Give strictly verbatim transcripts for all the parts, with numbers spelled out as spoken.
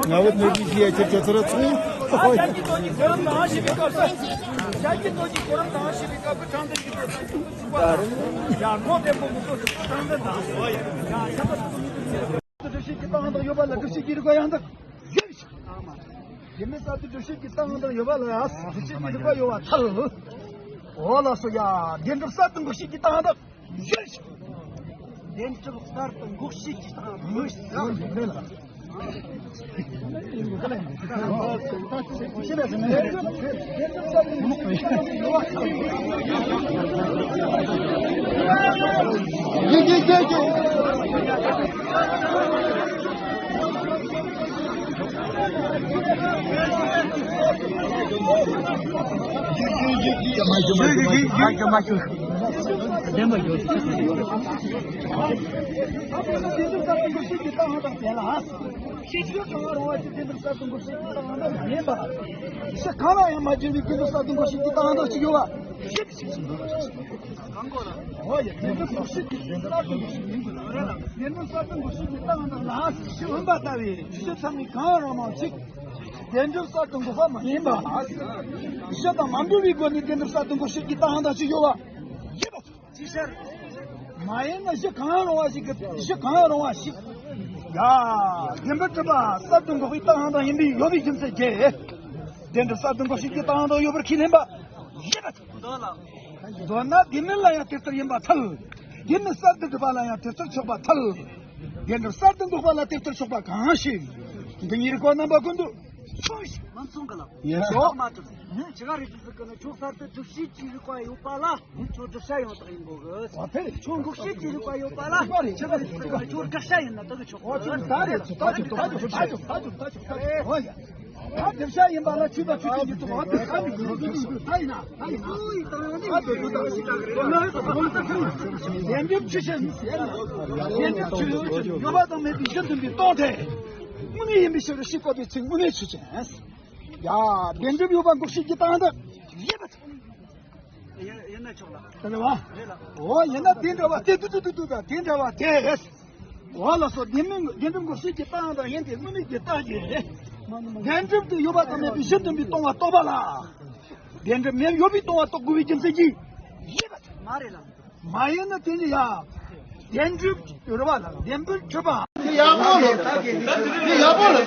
ང་བོད་ནས་ཀྱི་ཞིག་ཡ་ཁྱེད་ཁྱོད་ཚོར་ཚུན། ཞག་གི་དོན་གྱི་གོ་རིམ་དང་ཞེས་པའི་སྐབས་སུ། ཞག་གི་དོན་གྱི་གོ་རིམ་དང་ཞེས་པའི་སྐབས་སུ་དྲང་དོན་གྱི་དོན་དང་ཞེས་པ། ཡང་སྔོ་ལྡན་པོ་མི་དགོས་སུ་དྲང་དོན་དང་། ཡང་ཤ་སྟག་སྒྲུབ་བྱེད་ཀྱི་རྟགས་དང་ཡོད་པ་ལ་སྒྲུབ་བྱེད་ཀྱི་རིགས་པ་ཡང་དག་ཡོད། དེ་མིན་གསར་དུ་སྒྲུབ་བྱེད་ཀྱི་རྟགས་དང་ཡོད་པ་ལ་སྒྲུབ་བྱེད་ཀྱི་རིགས་པ་ཡོད་པ་ཐལ། འོ་ལགས་སོ། ཡ། བདེན་གྲུབ་གསར་དུ་འགོག་བྱེད་ཀྱི་རྟགས་དང་། བདེན་གྲུབ་གསར་དུ་འགོག་བྱེད་ཀྱི་རྟགས་དང་། ཤེས་བྱ་གང་ལ་རང་བ་ཞིག་བདེན་གྲུབ་གསར་དུ་འགོག་བྱེད་ཀྱི་རྟགས་དང་མ་ཡིན་པ། ཤེས་གང་ལ་ཡང་མ་གྱུར་པའི་བདེན་གྲུབ་གསར་དུ་འགོག་བྱེད་ཀྱི་རྟགས་དང་གཅིག་ཡོད་པ། འོ་ཡ། བདེན་གྲུབ་འགོག་བྱེད་ཀྱི་རྟགས་དང་འགོག་བྱེད་ཀྱི་རྟགས་དང་ལ་ཤེས་བྱ་ཚང་མས་གང་རང་མང་ཅིག་བདེན་གྲུབ་གསར་དུ་འགོག་པ་མ་ཡིན་པ། གཞི་དང་མ་འབྲེལ་བའི་སྒོ་ནས་བདེན་གྲུབ་གསར་དུ་འགོག་བྱེད་ཀྱི་རྟགས་དང་གཅིག་ཡོད་པ། ཡིན་པ། ཅིག་ཤར། མ་ཡིན་ན་གཞི་གང་རུང་བ་ཞིག་གི་གཞི་གང་རུང་བ་ཞིག་ཡ། བདེན་པར་གྲུབ་པ་གསར་དུ་འགོག་པའི་རྟགས་དང་ཡིན་པའི་ཡོད་པའི་རྒྱུ་མཚན་གྱིས། བདེན་གྲུབ་གསར་དུ་འགོག་བྱེད་ཀྱི་རྟགས་དང་ཡོད་པར་ཁས་ལེན་པ་ཡིན་པ། མདོར་ན་དེ་མིན་ལ་ཡང་དེ་ལྟར་ཡིན་པ་ཐལ། དེ་མིན་གསར་དུ་གྲུབ་པ་ལ་ཡང་དེ་ལྟར་ཆོག་པ་ཐལ། བདེན་གྲུབ་གསར་དུ་འགོག་པ་ལ་དེ་ལྟར་ཆོག་པ་གང་ཞིག་འདི་ཉིད་རིགས་པ་རྣམ་པ་ཀུན་ཏུ། ཡིན། མ་མཚུངས་གི་ལ། ཡིན། ཆོག་མ་གྲུབ། ནི་ཅི་ག་རེ་ཟེར་ཟེར་གི་ན། ཁྱོད་གསར་དུ་སྒྲུབ་བྱེད་ཀྱི་རིགས་པ་ཡོད་པ་ལ་ཁྱོད་བསྒྲུབ་བྱ་ཡང་དག་ཡིན་དགོས་གི། ཨ་ཕེ། ཁྱོད་འགོག་བྱེད་ཀྱི་རིགས་པ་ཡོད་པ་ལ་ཅི་ག་རེ་ཟེར་གི་ན། ཁྱོད་དགག་བྱ་ཡིན་ན་དག་གི་ཆོག་གི། ཨོ་ད་རེད། ད་ཆོག་ད་ཆོག་ད་ཆོག་ཨོ་ཡ། ད་བསྒྲུབ་བྱ་ཡིན་པ་ལ་ཆོས་དང་ཆོས་ཅན་གྱི་ཚོགས་ཨ་ཕེ། ད་ཡིན་ན་ད་ཡིན་ན། ཨ་ཕེ། ད་ད་ད་བདེན་གྲུབ་ཆོས་ཅན་ཟེར་ན། བདེན་གྲུབ་ཆོས་ཅན། ཡོད་པ་དང་མེད་པའི་གཞི་མཐུན་པའི་སྟོང་ཐལ། དངོས་གནས་ཡིན་པའི་ཕྱིར་ཞེས་བཀོད་པའི་ཚིག་དངོས་གནས་ཆོས་ཅན། ཡ། བདེན་གྲུབ་ཡོད་པ་འགོག་བྱེད་ཀྱི་རྟགས་དང་ཡིན་པ། ཡིན་ན་ཆོག་ལ། དེ་ལ་བ། རེད་ལ། འོ་ཡིན་ན་དེ་འདྲ་བ་དེ་དུ་དུ་དུ་དུ་དང་དེ་འདྲ་བ་དེ། འོ་ལགས་སོ། བདེན་མིན་བདེན་གྲུབ་འགོག་བྱེད་ཀྱི་རྟགས་དང་ཡིན་ཏེ་དངོས་མེད་ཀྱི་རྟགས་ཀྱིས། བདེན་གྲུབ་ཏུ་ཡོད་པ་དང་མེད་པའི་གཞི་མཐུན་པའི་སྟོང་པ་རྟོགས་པ་ལ། བདེན་གྲུབ་མེད་ཡོད་པའི་སྟོང་པ་རྟོགས་དགོས་པའི་རྒྱུ་མཚན་གྱིས་ཡིན་པ། མ་རེད་ལ། མ་ཡིན་ན་དེ་ནི་ཡ། བདེན་གྲུབ་ཡོད་རེད་བ་ལ། བདེན་པར་གྲུབ་པ། དེ་ཡག་པོ་ལ། དེ་ཡག་པོ་ལ།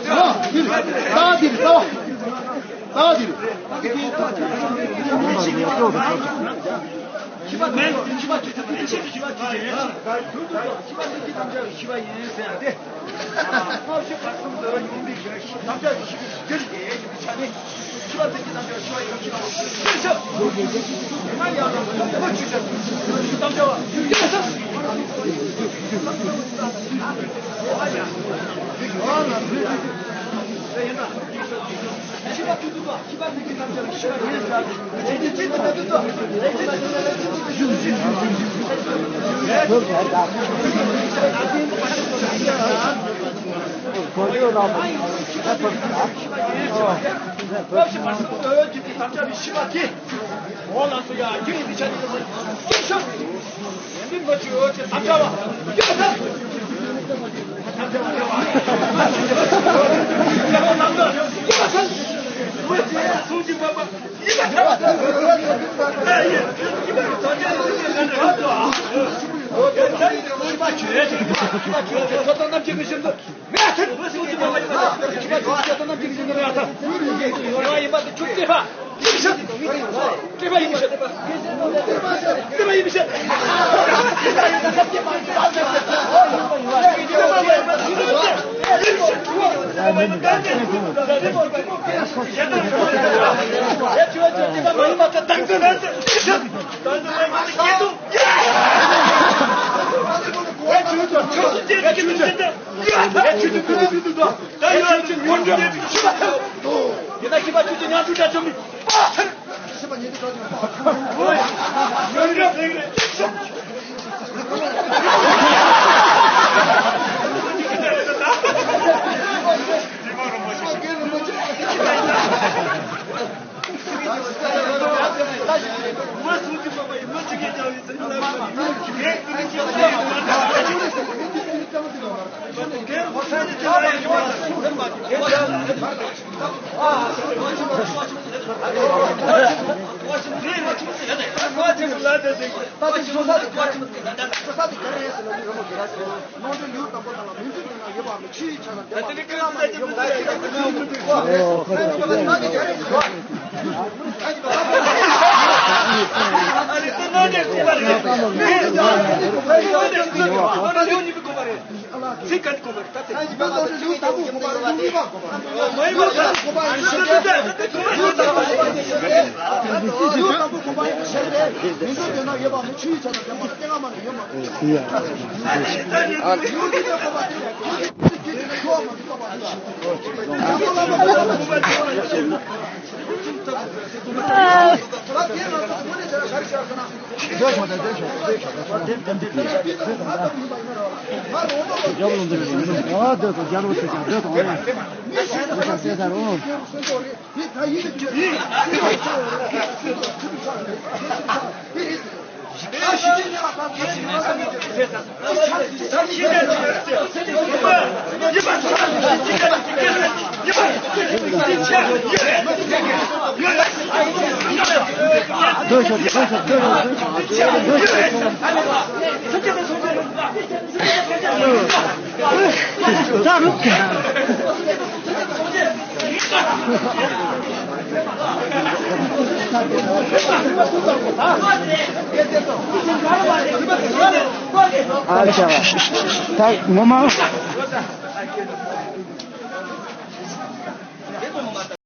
ཨ། དེ་རེད། ལྟ་བ་དེ་རེད། ལྟ་བ་དེ་རེད། ཤི་བ་མེད། ཤི་བ་ཆོས་ཅན། ཤི་བ་ཆོས་ཅན། ཤི་བ་ལས་ཀྱི་རྣམ་གཞག་ཤི་བ་ཡིན་ཟེར་ཡ་དེ། སྔ་ཕྱི་བར་གསུམ་འདོད་པ་ཉུང་འདུས་ཀྱི་རྣམ་གཞག་ཤི་བའི་རྒྱུ་ཡིན་པའི་ཆ་ནས། ཤི་བ་ལས་ཀྱི་རྣམ་གཞག་ཤི་བ་ཡིན་ཞེས་པ། ཤི་བ་ཡང་དག་པོ་ཆོས་ཅན། རྣམ་གཞག་བ་ཡོད་ཡོད། ཨ་ཅག་ད་ངོ་མ།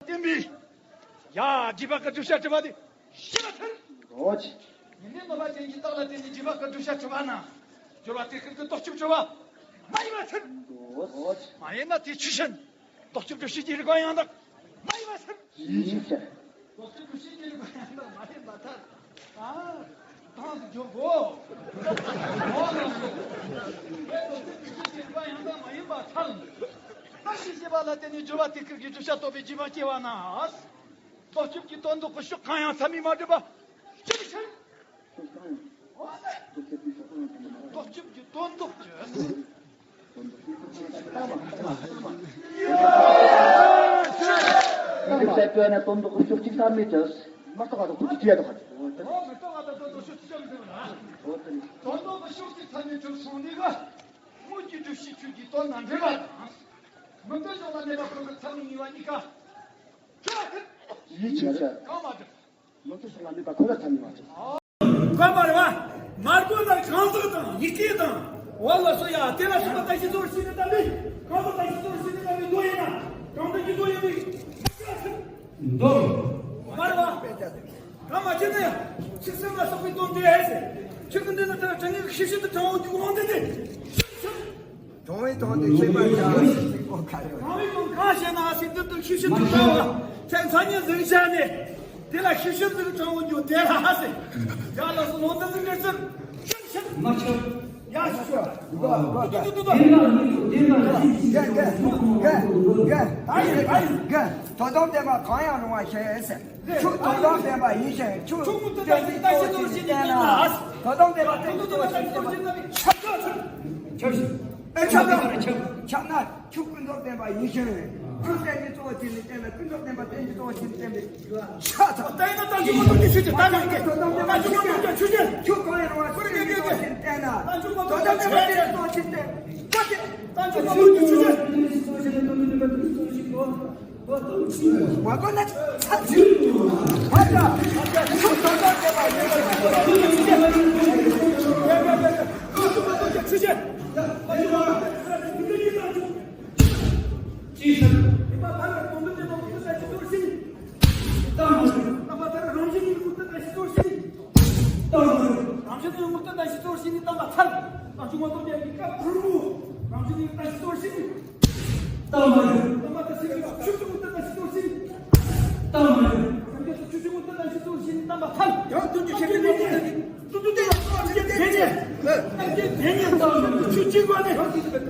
བསྟན་པའི། ཡ། རྒྱུད་པ་གི་བསྒྲུབ་བྱ་དྲི་བ་དེ་ཤེས་པ་ཐལ། འོ་ཅི། ཡིན་ནའི་ནོར་བ་ཅན་གྱི་རྟགས་ལ་བརྟེན་ནས་རྒྱུད་པ་གི་བསྒྲུབ་བྱ་དྲི་བ་ན། སྦྱོར་བ་དེ་ཁུར་གྱི་རྟོག་སྐྱོབ་སྦྱོར་བ་མ་ཡིན་པ་ཐལ། འོ་ཅི། མ་ཡིན་ན་དེ་ཆོས་ཅན། རྟོག་སྐྱོབ་སྒྲུབ་བྱེད་ཀྱི་རིགས་པ་ཡང་དག་མ་ཡིན་པ་ཐལ། ཡིན་ཅི། རྟོག་སྐྱོབ་སྒྲུབ་བྱེད་ཀྱི་རིགས་པ་ཡང་དག་མ་ཡིན་པ་ཐལ། ཨ། གང་དུ་འཇོག་གོ། འོ་ན་སོ། རྟོག་སྐྱོབ་སྒྲུབ་བྱེད་ཀྱི་རིགས་པ་ཡང་དག་མ་ཡིན་པ་ཐལ། རྟགས་ཤེས་བྱེད་པ་ལ་བརྟེན་ནས་སྦྱོར་བ་དེ་ཁུར་གྱི་བསྒྲུབ་བྱ་རྟོགས་པའི་རྗེས་དཔག་སྐྱེ་བ་ན། རྟོག་སྐྱོབ་ཀྱི་དོན་ལྡོག་གི་ཕྱོགས་གང་ཡང་ཚད་མས་མ་གྲུབ་པ་ཅི་ཕྱིར། རྟོག་སྐྱོབ་ཀྱི་དོན་ལྡོག་གི། དོན་ལྡོག་གི་ཕྱོགས་གཅིག་ཚད་མས་ཀྱང་མ་རྟོགས་པ་དང་ཁོ་ཚོ་བྲིས་ཡ་དོ་ཁ་ཅིག་འོ་དེ་ནི། དོན་ལྡོག་གི་ཕྱོགས་གཅིག་ཚད་མས་ཀྱང་སོང་ནས་ག་དངོས་ཀྱི་བསྒྲུབ་བྱའི་ཆོས་ཀྱི་དོན་དང་འབྲེལ་བ་དང་། མུ་སྟེགས་ཕྱོགས་ལ་གནས་པ་ཁོ་ཚོ་ཚད་མས་ངེས་པ་གཉིས་ཀ་ཡིད་ཆེས་ཡིད་ཆེས། གང་མ་གྲུབ། མུ་སྟེགས་ཕྱོགས་ལ་གནས་པ་ཁོ་ལ་ཚད་མས་མ་གྲུབ། གང་མ་རེད་བ། མར་གོ་ལ་གང་ཟག་དང་ཡི་གེ་དང་། འོ་ལ་སོགས་ཡ་དེ་ལ་སོགས་པ་ད་ཤི་ཚོར་ཤི་ནི་ད་ལི། གང་ཟག་ད་ཤི་ཚོར་ཤི་ནི་ད་ལི་མདོ་ཡིན་ན། གང་ཟག་གི་མདོ་ཡིན་པའི་མདོ། མ་རེད་བ། གང་མ་བྱེད་ན་ཡང་ཚིག་གསུམ་ལ་སོགས་པའི་དོན་དེ་ཨེ་ཟེར། ཆོས་ཀུན་འདི་ནི་ལྟར་དྲང་ངེས་ཤེས་བཞིན་དུ་དྲང་བོ་འཇུག་དབང་དེ་སྟེ། གྲོང་བའི་གྲོང་དེ་ཤེས་པར་བྱ། སྲིན་པོ་ཁ་ཡོད། གྲོང་བའི་གྲོང་གང་ཞེ་ན། ཟིན་དུ་དུ་ཤི་ཤི་དུ་ལྟ་བ། ཁྱེད་ཚ་ཉེ་འཛིན་བྱ་ནས། དེ་ལ་ཤི་ཤི་དུ་གྲོང་བོ་འགྱོ་དེ་ལ་ཧ་སེ། ཡ་ལ་སོ་ལོ་འདི་ཟིན་རེད་ཟེར། ཤི་ཤི། མ་ཆོད། ཡ་ཤི་ཤི། དུ་དུ་དུ་དུ། དེ་ལ་མི་དུ་དེ་ལ་ཤི་ཤི། ག་ག་ག་ག་ག་དོ་དམ་བདེན་པ་གང་ཡང་རུང་བ་ཞེས་ཟེར། ཁྱོད་དོ་དམ་བདེན་པ་ཡིན་ཞིང་ཁྱོད་བསྟན་འཛིན་གཙོ་བོ་ཞིག་བསྟན་ན། དོ་དམ་བདེན་པ་བསྟན་འཛིན་གཙོ་བོ་ཞིག་བསྟན་ན། ཆགས་ཆགས་ཨེ་ཆགས་ན་ཆགས་ན་ཁྱོད་ཀུན་རྫོབ་བདེན་པ་ཡིན་ཞིང་ཁྱོད་བསྟན་འཛིན་གཙོ་བོ་ཞིག་བསྟན་ན། ཀུན་རྫོབ་བདེན་པ་བསྟན་འཛིན་གཙོ་བོ་ཞིག་བསྟན་པས་ཆགས་ཆགས། ད་ཡིན་ན་ད་ཅི་མ་གཏོགས་ཀྱི་ཆོས་ཀྱི་ད་ག་གི་དོ་དམ་བདེན་པ་ཡིན་ཞིང་ཁྱོད་གང་ཡིན་རུང་བ་བསྟན་འཛིན་གཙོ་བོ་ཞིག་བསྟན་ན། དོ་དམ་བདེན་པ་བསྟན་འཛིན་གཙོ་བོ་ཞིག་བསྟན་ན། ད་ཅི་མ་གཏོགས་ཀྱི་ཆོས་ཀྱི། མ་གོ་ན་ཚ་ཚིག་མ་ད་ཚུགས་ཐོག་ཐོག་བྱས་པ་ཡིན་པ་ཡིན་པ་ཡིན་པ། ཅི་ཞིག་ཡིན་པ་ལ་དོན་དུ་དེ་དང་དེ་ལྟ་མ་ཞིག་ལྟ་མ་ལྟར་རང་བཞིན་གྱི་ལུགས་དེ་ལྟ་ཞིག་ཏོར་ཞིག་ལྟ་མ་ཞིག་རང་བཞིན་གྱི་ལུགས་དེ་ལྟ་ཞིག་ཏོར་ཞིག་ནི་ལྟ་མ་ཐར། རང་བྱུང་བ་དང་ལྡན་པའི་སྐབས་དང་པོ་རང་བཞིན་གྱི་ལྟ་ཞིག་ཏོར་ཞིག་ལྟ་མ་ཞིག་ལྟ་མ་ལྟར་ཞིག་ཆུ་ཆུང་ལྟ་ཞིག་ཏོར་ཞིག་ལྟ་མ་ཞིག་རང་བཞིན་གྱི་ཆུ་ཆུང་ལྟ་ཞིག་ཏོར་ཞིག་ནི་ལྟ་མ་ཐར། ཡང་དོན་གྱི་ཆེད་དུ་ཏུ་ཏུ་ཏེ་ཡང་ཏོག་ཅིག་དེ་ཉིད། རྣམ་མཁྱེན་དེ་ཉིད་དང་། ཆུ་གཅིག་པ་ནི།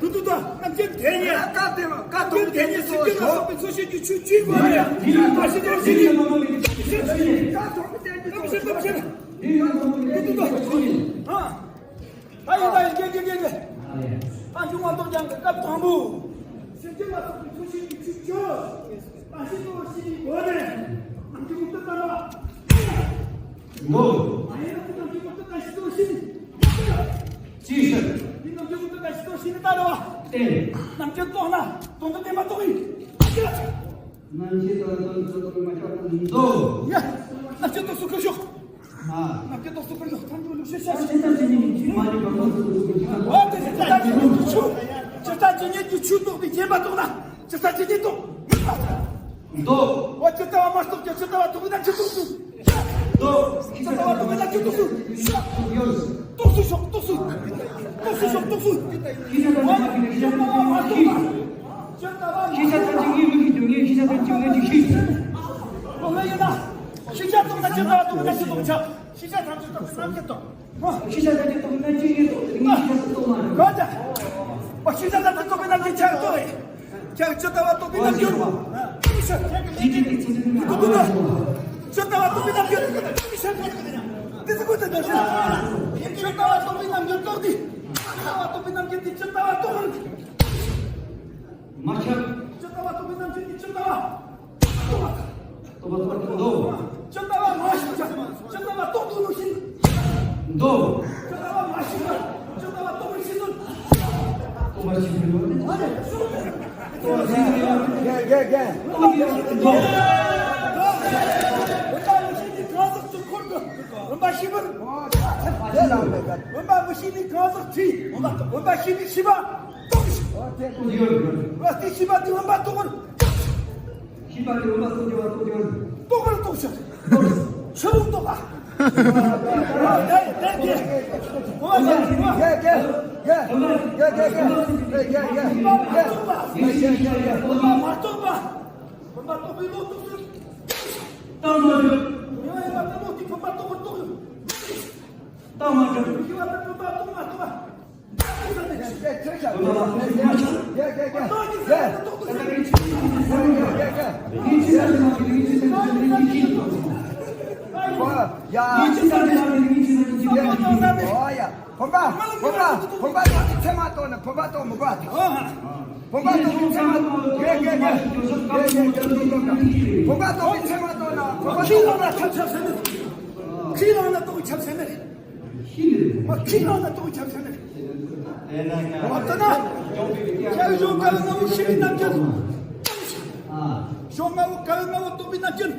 ཏུ་ཏུ་དང་རྣམ་མཁྱེན་དེ་ཉིད། བཀའ་དེ་བ་བཀའ་དོན་དེ་ཉིད་སྲིད་པའི་ལ་སོགས་པའི་འཚོ་བྱེད་ཀྱི་ཆུ་གཅིག་པ་ནི། ད་ཤི་དང་ཤི་ནི། བཀའ་དོན་དེ་ཉིད་སྲིད་པའི་ལ་སོགས་པའི་ཏུ་ཏུ་དང་ཏུ་དང་། ཨ། ད་ཡིན་ད་ཡིན་རྒན་རྒན་རྒན་རྒན། ད་འབྱུང་བ་མདོར་བསྡུས་ཀྱི་སྐབས་དང་པོ། སེམས་ཅན་ལ་སོགས་པའི་འཚོ་བྱེད་ཀྱི་ཆུ་བཅུ། ད་ཤི་དང་ཤི་ནི་སྒོ་ནས། རྣམ་མཁྱེན་མུ་སྟེགས་ལྟ་བ། ནོ། ཨ་ཡེ་ར་ཏི་ནམ་རྒྱུན་མུ་སྟེགས་ལྟ་ཞིག་ཏོ་ཤི་ནི། ཅི་ཞིག་འདི་ནམ་རྒྱུན་མུ་སྟེགས་ལྟ་ཞིག་ཏོ་ཤི་ནི་ལྟ་རེ་བ། ཏེ། རྣམ་མཁྱེན་རྟོགས་ན་དོན་དུ་བདེན་པ་རྟོགས་ཡིན། རྣམ་མཁྱེན་རྟོགས་ན་དོན་དུ་མ་ཆགས་པ་མི་འདུག་ཡ། རྣམ་མཁྱེན་རྟོགས་སུ་ཁུར་ཤོག་ཨ། རྣམ་མཁྱེན་རྟོགས་སུ་ཁུར་ཤོག་ཐམས་ཅད་ལུགས་ཤེས་བྱ་ཞིག་ཨ་ཇི་ལྟ་ཇི་སྙེད་ཀྱི་ཆོས་མ་ཡིན་པ་རྟོགས་སུ་ཁུར་ཤོག་ཨ་དེ་ཇི་ལྟ་ཇི་སྙེད་ཀྱི་ཆོས། ཇི་ལྟ་ཇི་སྙེད་ཀྱི་ཆོས་རྟོགས་པའི་བདེན་པ་རྟོགས་ན་ཇི་ལྟ་ཇི་སྙེད་རྟོགས། འདུག་འོ་ཇི་ལྟ་བ་མ་རྟོགས་ཀྱང་ཇི་ལྟ་བ་རྟོགས་པས་ན་ཇི་རྟོགས་སུ། འདུག་ཇི་ལྟ་བ་རྟོགས་པས་ན་ཇི་རྟོགས་སུ། རྟོགས་སུ་ཤོག་རྟོགས་སུ། རྟོགས་སུ་ཤོག་རྟོགས་སུ། ཤེས་བྱ་ཐམས་ཅད་མ་རྟོགས་པ། ཇི་ལྟ་བ་མ་རྟོགས་པ། ཤེས་བྱ་ཐམས་ཅད་ངེས་མི་གི་སྡུག་བསྔལ། ཤེས་བྱ་ཐམས་ཅད་ངེས་ཀྱི་ཤེས། འོ་ལ་ཡིན་ན། ཤེས་བྱ་རྟོགས་ན་ཇི་ལྟ་བ་རྟོགས་པས་ན་ཇི་རྟོགས་བྱ། ཤེས་བྱ་ཐམས་ཅད་རྟོགས་པས་ན་ཇི་རྟོགས། ཤེས་བྱ་ཐམས་ཅད་རྟོགས་པས་ན་ཅི་ཡིན་རྟོགས། ངེས་ཤེས་རྟོགས་མ་རེད། ག་ད། ཤེས་བྱ་ཐམས་ཅད་རྟོགས་པས་ན་ཅི་ཆགས་རྟོགས། ཁྱེད་ཇི་ལྟ་བ་རྟོགས་པའི་རྣམ་འགྱུར། ཇི་ལྟ་བ་རྟོགས་པའི་རྣམ་འགྱུར། ཇི་ལྟ་བ་རྟོགས་པའི་རྣམ་འགྱུར་རྟོགས་ཏེ། ཇི་ལྟ་བ་རྟོགས་པའི་རྣམ་འགྱུར་དེ་ཇི་ལྟ་བ་རྟོགས། མ་ཁྱབ། ཇི་ལྟ་བ་རྟོགས་པའི་རྣམ་འགྱུར་དེ་ཇི་ལྟ་བ། རྟོགས་པ་རྟོགས་པ་རྟོགས་པ་འདུག་ཇི་ལྟ་བ་མ་ཤེས་ཀྱང་ཇི་ལྟ་བ་རྟོགས་འདུག་ལུགས་ཤིག་འདུག་ཇི་ལྟ་བ་མ་ཤེས་ཀྱང་ཇི་ལྟ་བ་རྟོགས་པའི་ཤེས་ཚུལ། རྟོགས་པ་ཤེས་ཚུལ་ཡོད་དེ། རྒན་རྒན་རྒན། རྟོགས་པའི་ཤེས་ཚུལ་འདུག་བུམ་པ་མི་ཤེས་ནི་གང་ཟག་གི་འཁོར་དུ། བུམ་པ་ཤེས་པར། བུམ་པ་མི་ཤེས་ནི་གང་ཟག་གི། བུམ་པ་བུམ་པ་ཤེས་ནི་ཤེས་པ། རྟོགས་ཤིག་བུམ་པ་དེ་ཤེས་པ་དེ་བུམ་པ་རྟོགས་པར། ཤེས་པ་དེ་བུམ་པ་རྟོགས་པར་རྟོགས་པར། རྟོགས་པར་རྟོགས་ཤིག་ཆུ་རུང་རྟོགས་པ། དེ་དེ་དེ། བུམ་པ་རྟོགས་པ། བུམ་པ་མ་རྟོགས་པ། བུམ་པ་མ་རྟོགས་པ། བུམ་པ་རྟོགས་པའི་བློ་རྟོགས་ཚུལ། ལྟ་མ་གྲུབ། མི་བ་ཡི་བ་ལྟ་བློ་དེ་བུམ་པ་རྟོགས་པར་རྟོགས་ཡོད། ལྟ་མ་གྲུབ། མི་བ་ལྟ་བུམ་པ་རྟོགས་མ་རྟོགས་པ། ཡ། བུམ་པ། བུམ་པ། བུམ་པ་རྟོགས་ཚེ་མ་རྟོགས་ན་བུམ་པ་རྟོགས་མི་དགོས་ད། བུམ་པ་རྟོགས་ཚེ་མ་རྟོགས། རྒན་རྒན་རྒན། རྒན་རྒན་རྒན། བུམ་པ་རྟོགས་ཚེ་མ་རྟོགས་ན་བུམ་པ་རྟོགས། ཁྱི་ལང་ན་ཁྱབ་ཁྱབ་ཟེར་ནི། ཁྱི་ལང་ན་རྟོགས་ཁྱབ་ཟེར་ནི། མ་ཁྱི་ལང་ན་རྟོགས་ཁྱབ་ཟེར་ནི། འོ་ད་ན། ཁྱེད་གཞུང་ག་ལ་ང་བོ་ཤི་བའི་རྣམ་འགྱུར། གཞུང་ང་བོ་ག་ལ་ང་བོ་རྟོགས་པའི་རྣམ་འགྱུར།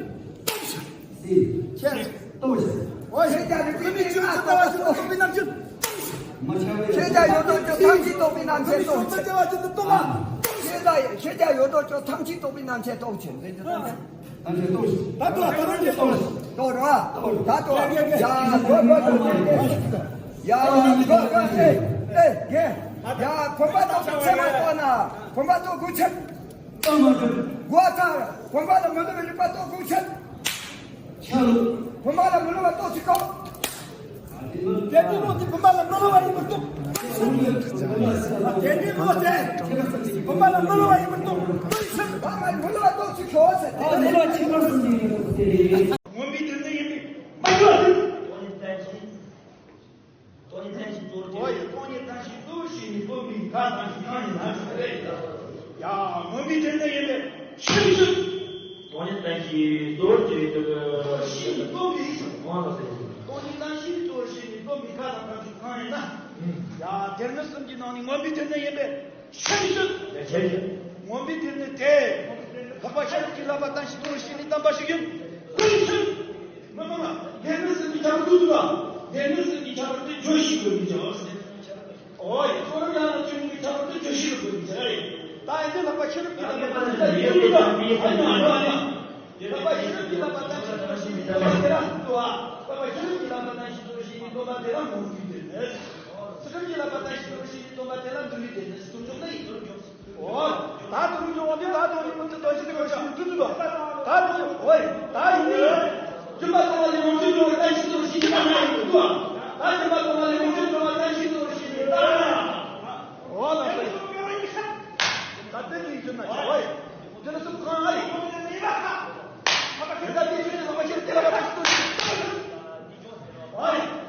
ཁྱེད། ཁྱེད། ལྟོས་ཤིག་འོ་ཡ། བུད་མེད་ཀྱི་ཨ་ལྟོ་བ་ཅན་དུ་རྟོགས་པའི་རྣམ་འགྱུར། མ་ཆགས་པའི། ཤེས་བྱ་ཡོད་དོ་ཅོག་ཐམས་ཅད་རྟོགས་པའི་རྣམ་ཤེས་རྟོགས་ཤིག་བུད་མེད་ཀྱི་བ་ཅན་དུ་རྟོགས་པ། ཤེས་བྱ་ཤེས་བྱ་ཡོད་དོ་ཅོག་ཐམས་ཅད་རྟོགས་པའི་རྣམ་ཤེས་རྟོགས་ཤིག་རྣམ་ཤེས་རྟོགས་ཤིག་ད་ལྟོ་ད་ལྟོ་རྟོགས་ཤིག་རྟོགས་ར། ད་ལྟོ། ཡ་གོ་གོ་གོ་གོ། ཡ་གོ་གོ་གོ། ཨེ་ཨེ་གེ། ཡ། གོམ་པ་ལ་ཚད་མ་གཏོགས་ན། གོམ་པ་གཏོགས་དགུ་ཆད། གོ་ཚར། གོམ་པ་ལ་མི་སླུ་བའི་རིག་པ་གཏོགས་དགུ་ཆད། གོམ་པ་ལ་མི་སླུ་བ་གཏོགས་ཆིག་གོ། དེ་འདྲའི་བློ་དེ་གོམ་པ་ལ་མི་སླུ་བ་ཡིན་པར་རྟོགས། དེ་འདྲའི་བློ་དེ་གོམ་པ་ལ་མི་སླུ་བ་ཡིན་པར་རྟོགས། གོམ་པ་ལ་མི་སླུ་བ་གཏོགས་ཆིག་གོ་ཟེར། ཨ། མི་སླུ་བ་ཆིག་གོ་ཟེར། མངོན་པའི་དོན་ནི་ཡིན་པས་མ་གྱུར་ཏེ། སྟོང་ཉིད་བསྟན་བྱའི། སྟོང་ཉིད་བསྟན་བྱའི་གཙོ་བོར་གྱུར། ཨོ་ཡ། སྟོང་ཉིད་བསྟན་བྱའི་གཙོ་བོར་བྱས་ནས་སྟོན་པའི་ཁ་དང་ཤིང་ཡིན་ན་ཟེར། ཡ། མངོན་པའི་དོན་ནི་ཡིན་པས་ཤིན་ཏུ། སྟོང་ཉིད་བསྟན་བྱའི་གཙོ་བོར་གྱུར་པའི་གཙོ་བོར་བྱས་ནས་སྟོན་པའི་ངོ་ལ་ཟེར། སྟོང་ཉིད་བསྟན་བྱའི་གཙོ་བོར་བྱས་ནས་སྟོན་པའི་ཁ་དང་ཁ་ཆུ་གང་ཡིན་ན། ཡ། དེ་ནི་གསུམ་གྱི་ནང་ནས་མངོན་པའི་དོན་ནི་ཡིན་པས། ཤིན་ཏུ། ཡ། ཁྱེད་ཀྱིས། མངོན་པའི་དོན་ནི་དེ། ལྷག་པ་ཆོས་ལུགས་ཀྱི་བསླབ་པ་བསྟན་བྱའི་གཙོ་བོར་བྱས་ནས་བསྟན་པ་ཞིག་ཡིན། ཀུན་སུན། མི་མང་། དེ་ནི་གསུམ་གྱི་ཁྱད་པར་དུ་འདུག་ལ། དེ་ནི་གསུམ་གྱི་ཁྱད་པར་དེ་བརྗོད་ཤེས་དགོས་པའི་ཆ་བ་ཟེར། ཨོ་ཡ། གཙོ་རིམ་ཡང་ན་ཆོས་ལུགས་ཀྱི་ཁྱད་པར་དེ་བརྗོད་ཤེས་དགོས་པའི་ཆ་རེད། ད་ཡིན་དུས་ལྷག་པ་ཆོས་ལུགས་ཀྱི་བསླབ་པ་བསྟན་བྱའི་གཙོ་བོར་བྱས་ནས་བསྟན་པ་ཞིག་ཡིན། ལྷག་པ་ཆོས་ལུགས་ཀྱི་བསླབ་པ་བསྟན་བྱའི་གཙོ་བོར་བྱས་ནས་བསྟན་པ་དེ་རང་དུ་བ། ལྷག་པ་ཆོས་ལུགས་ཀྱི་བསླབ་པ་བསྟན་བྱའི་གཙོ་བོར་བྱས་ནས་སྟོན་པ་དེ་རང་མངོན་པའི་དོན་ནི། ཚུལ་ཁྲིམས་ཀྱི་བསླབ་པ་བསྟན་བྱའི་གཙོ་བོར་བྱས་ནས་སྟོན་པ་དེ་ལ་འདུལ་བའི་དོན་ནི་ཟེར་དུ་འཇོག་ན་ཡིན་དུ་འཇོག། ཨོ། ད་དུ་འཇོག་པ་དེ་ད་དུ་ཡིན་པ་དེ་ད་ཅི་དེ་ག་ཞིག་འདུག་འདུག་ད་དུ་ཨོ་ད་ཡིན་ནི། སྦྱིན་པ་གཏོང་བ་ལས་ལོངས་སྤྱོད་འབྱུང་བ་བསྟན་བྱའི་གཙོ་བོར་བྱས་ནས་བསྟན་ན་ཡིན་འདུག་ད་སྦྱིན་པ་གཏོང་བ་ལས་ལོངས་སྤྱོད་འབྱུང་བ་བསྟན་བྱའི་གཙོ་བོར་བྱས་ནས་བསྟན་ན། ཨོ་ལ་ད་ཡིན། ད་དེ་ནི་ཡིན་ན་ཨོ་ཡིན། དེ་ལ་སུ་གང་ཨ་ཡིན། དེ་ལ་དེ་བྱས་ནས་ལྷག་པ་ཆོས་དེ་ལ་བ་བསྟན་བྱའི་གཙོ་བོར་བྱས་ནས་ཨོ་ཡིན།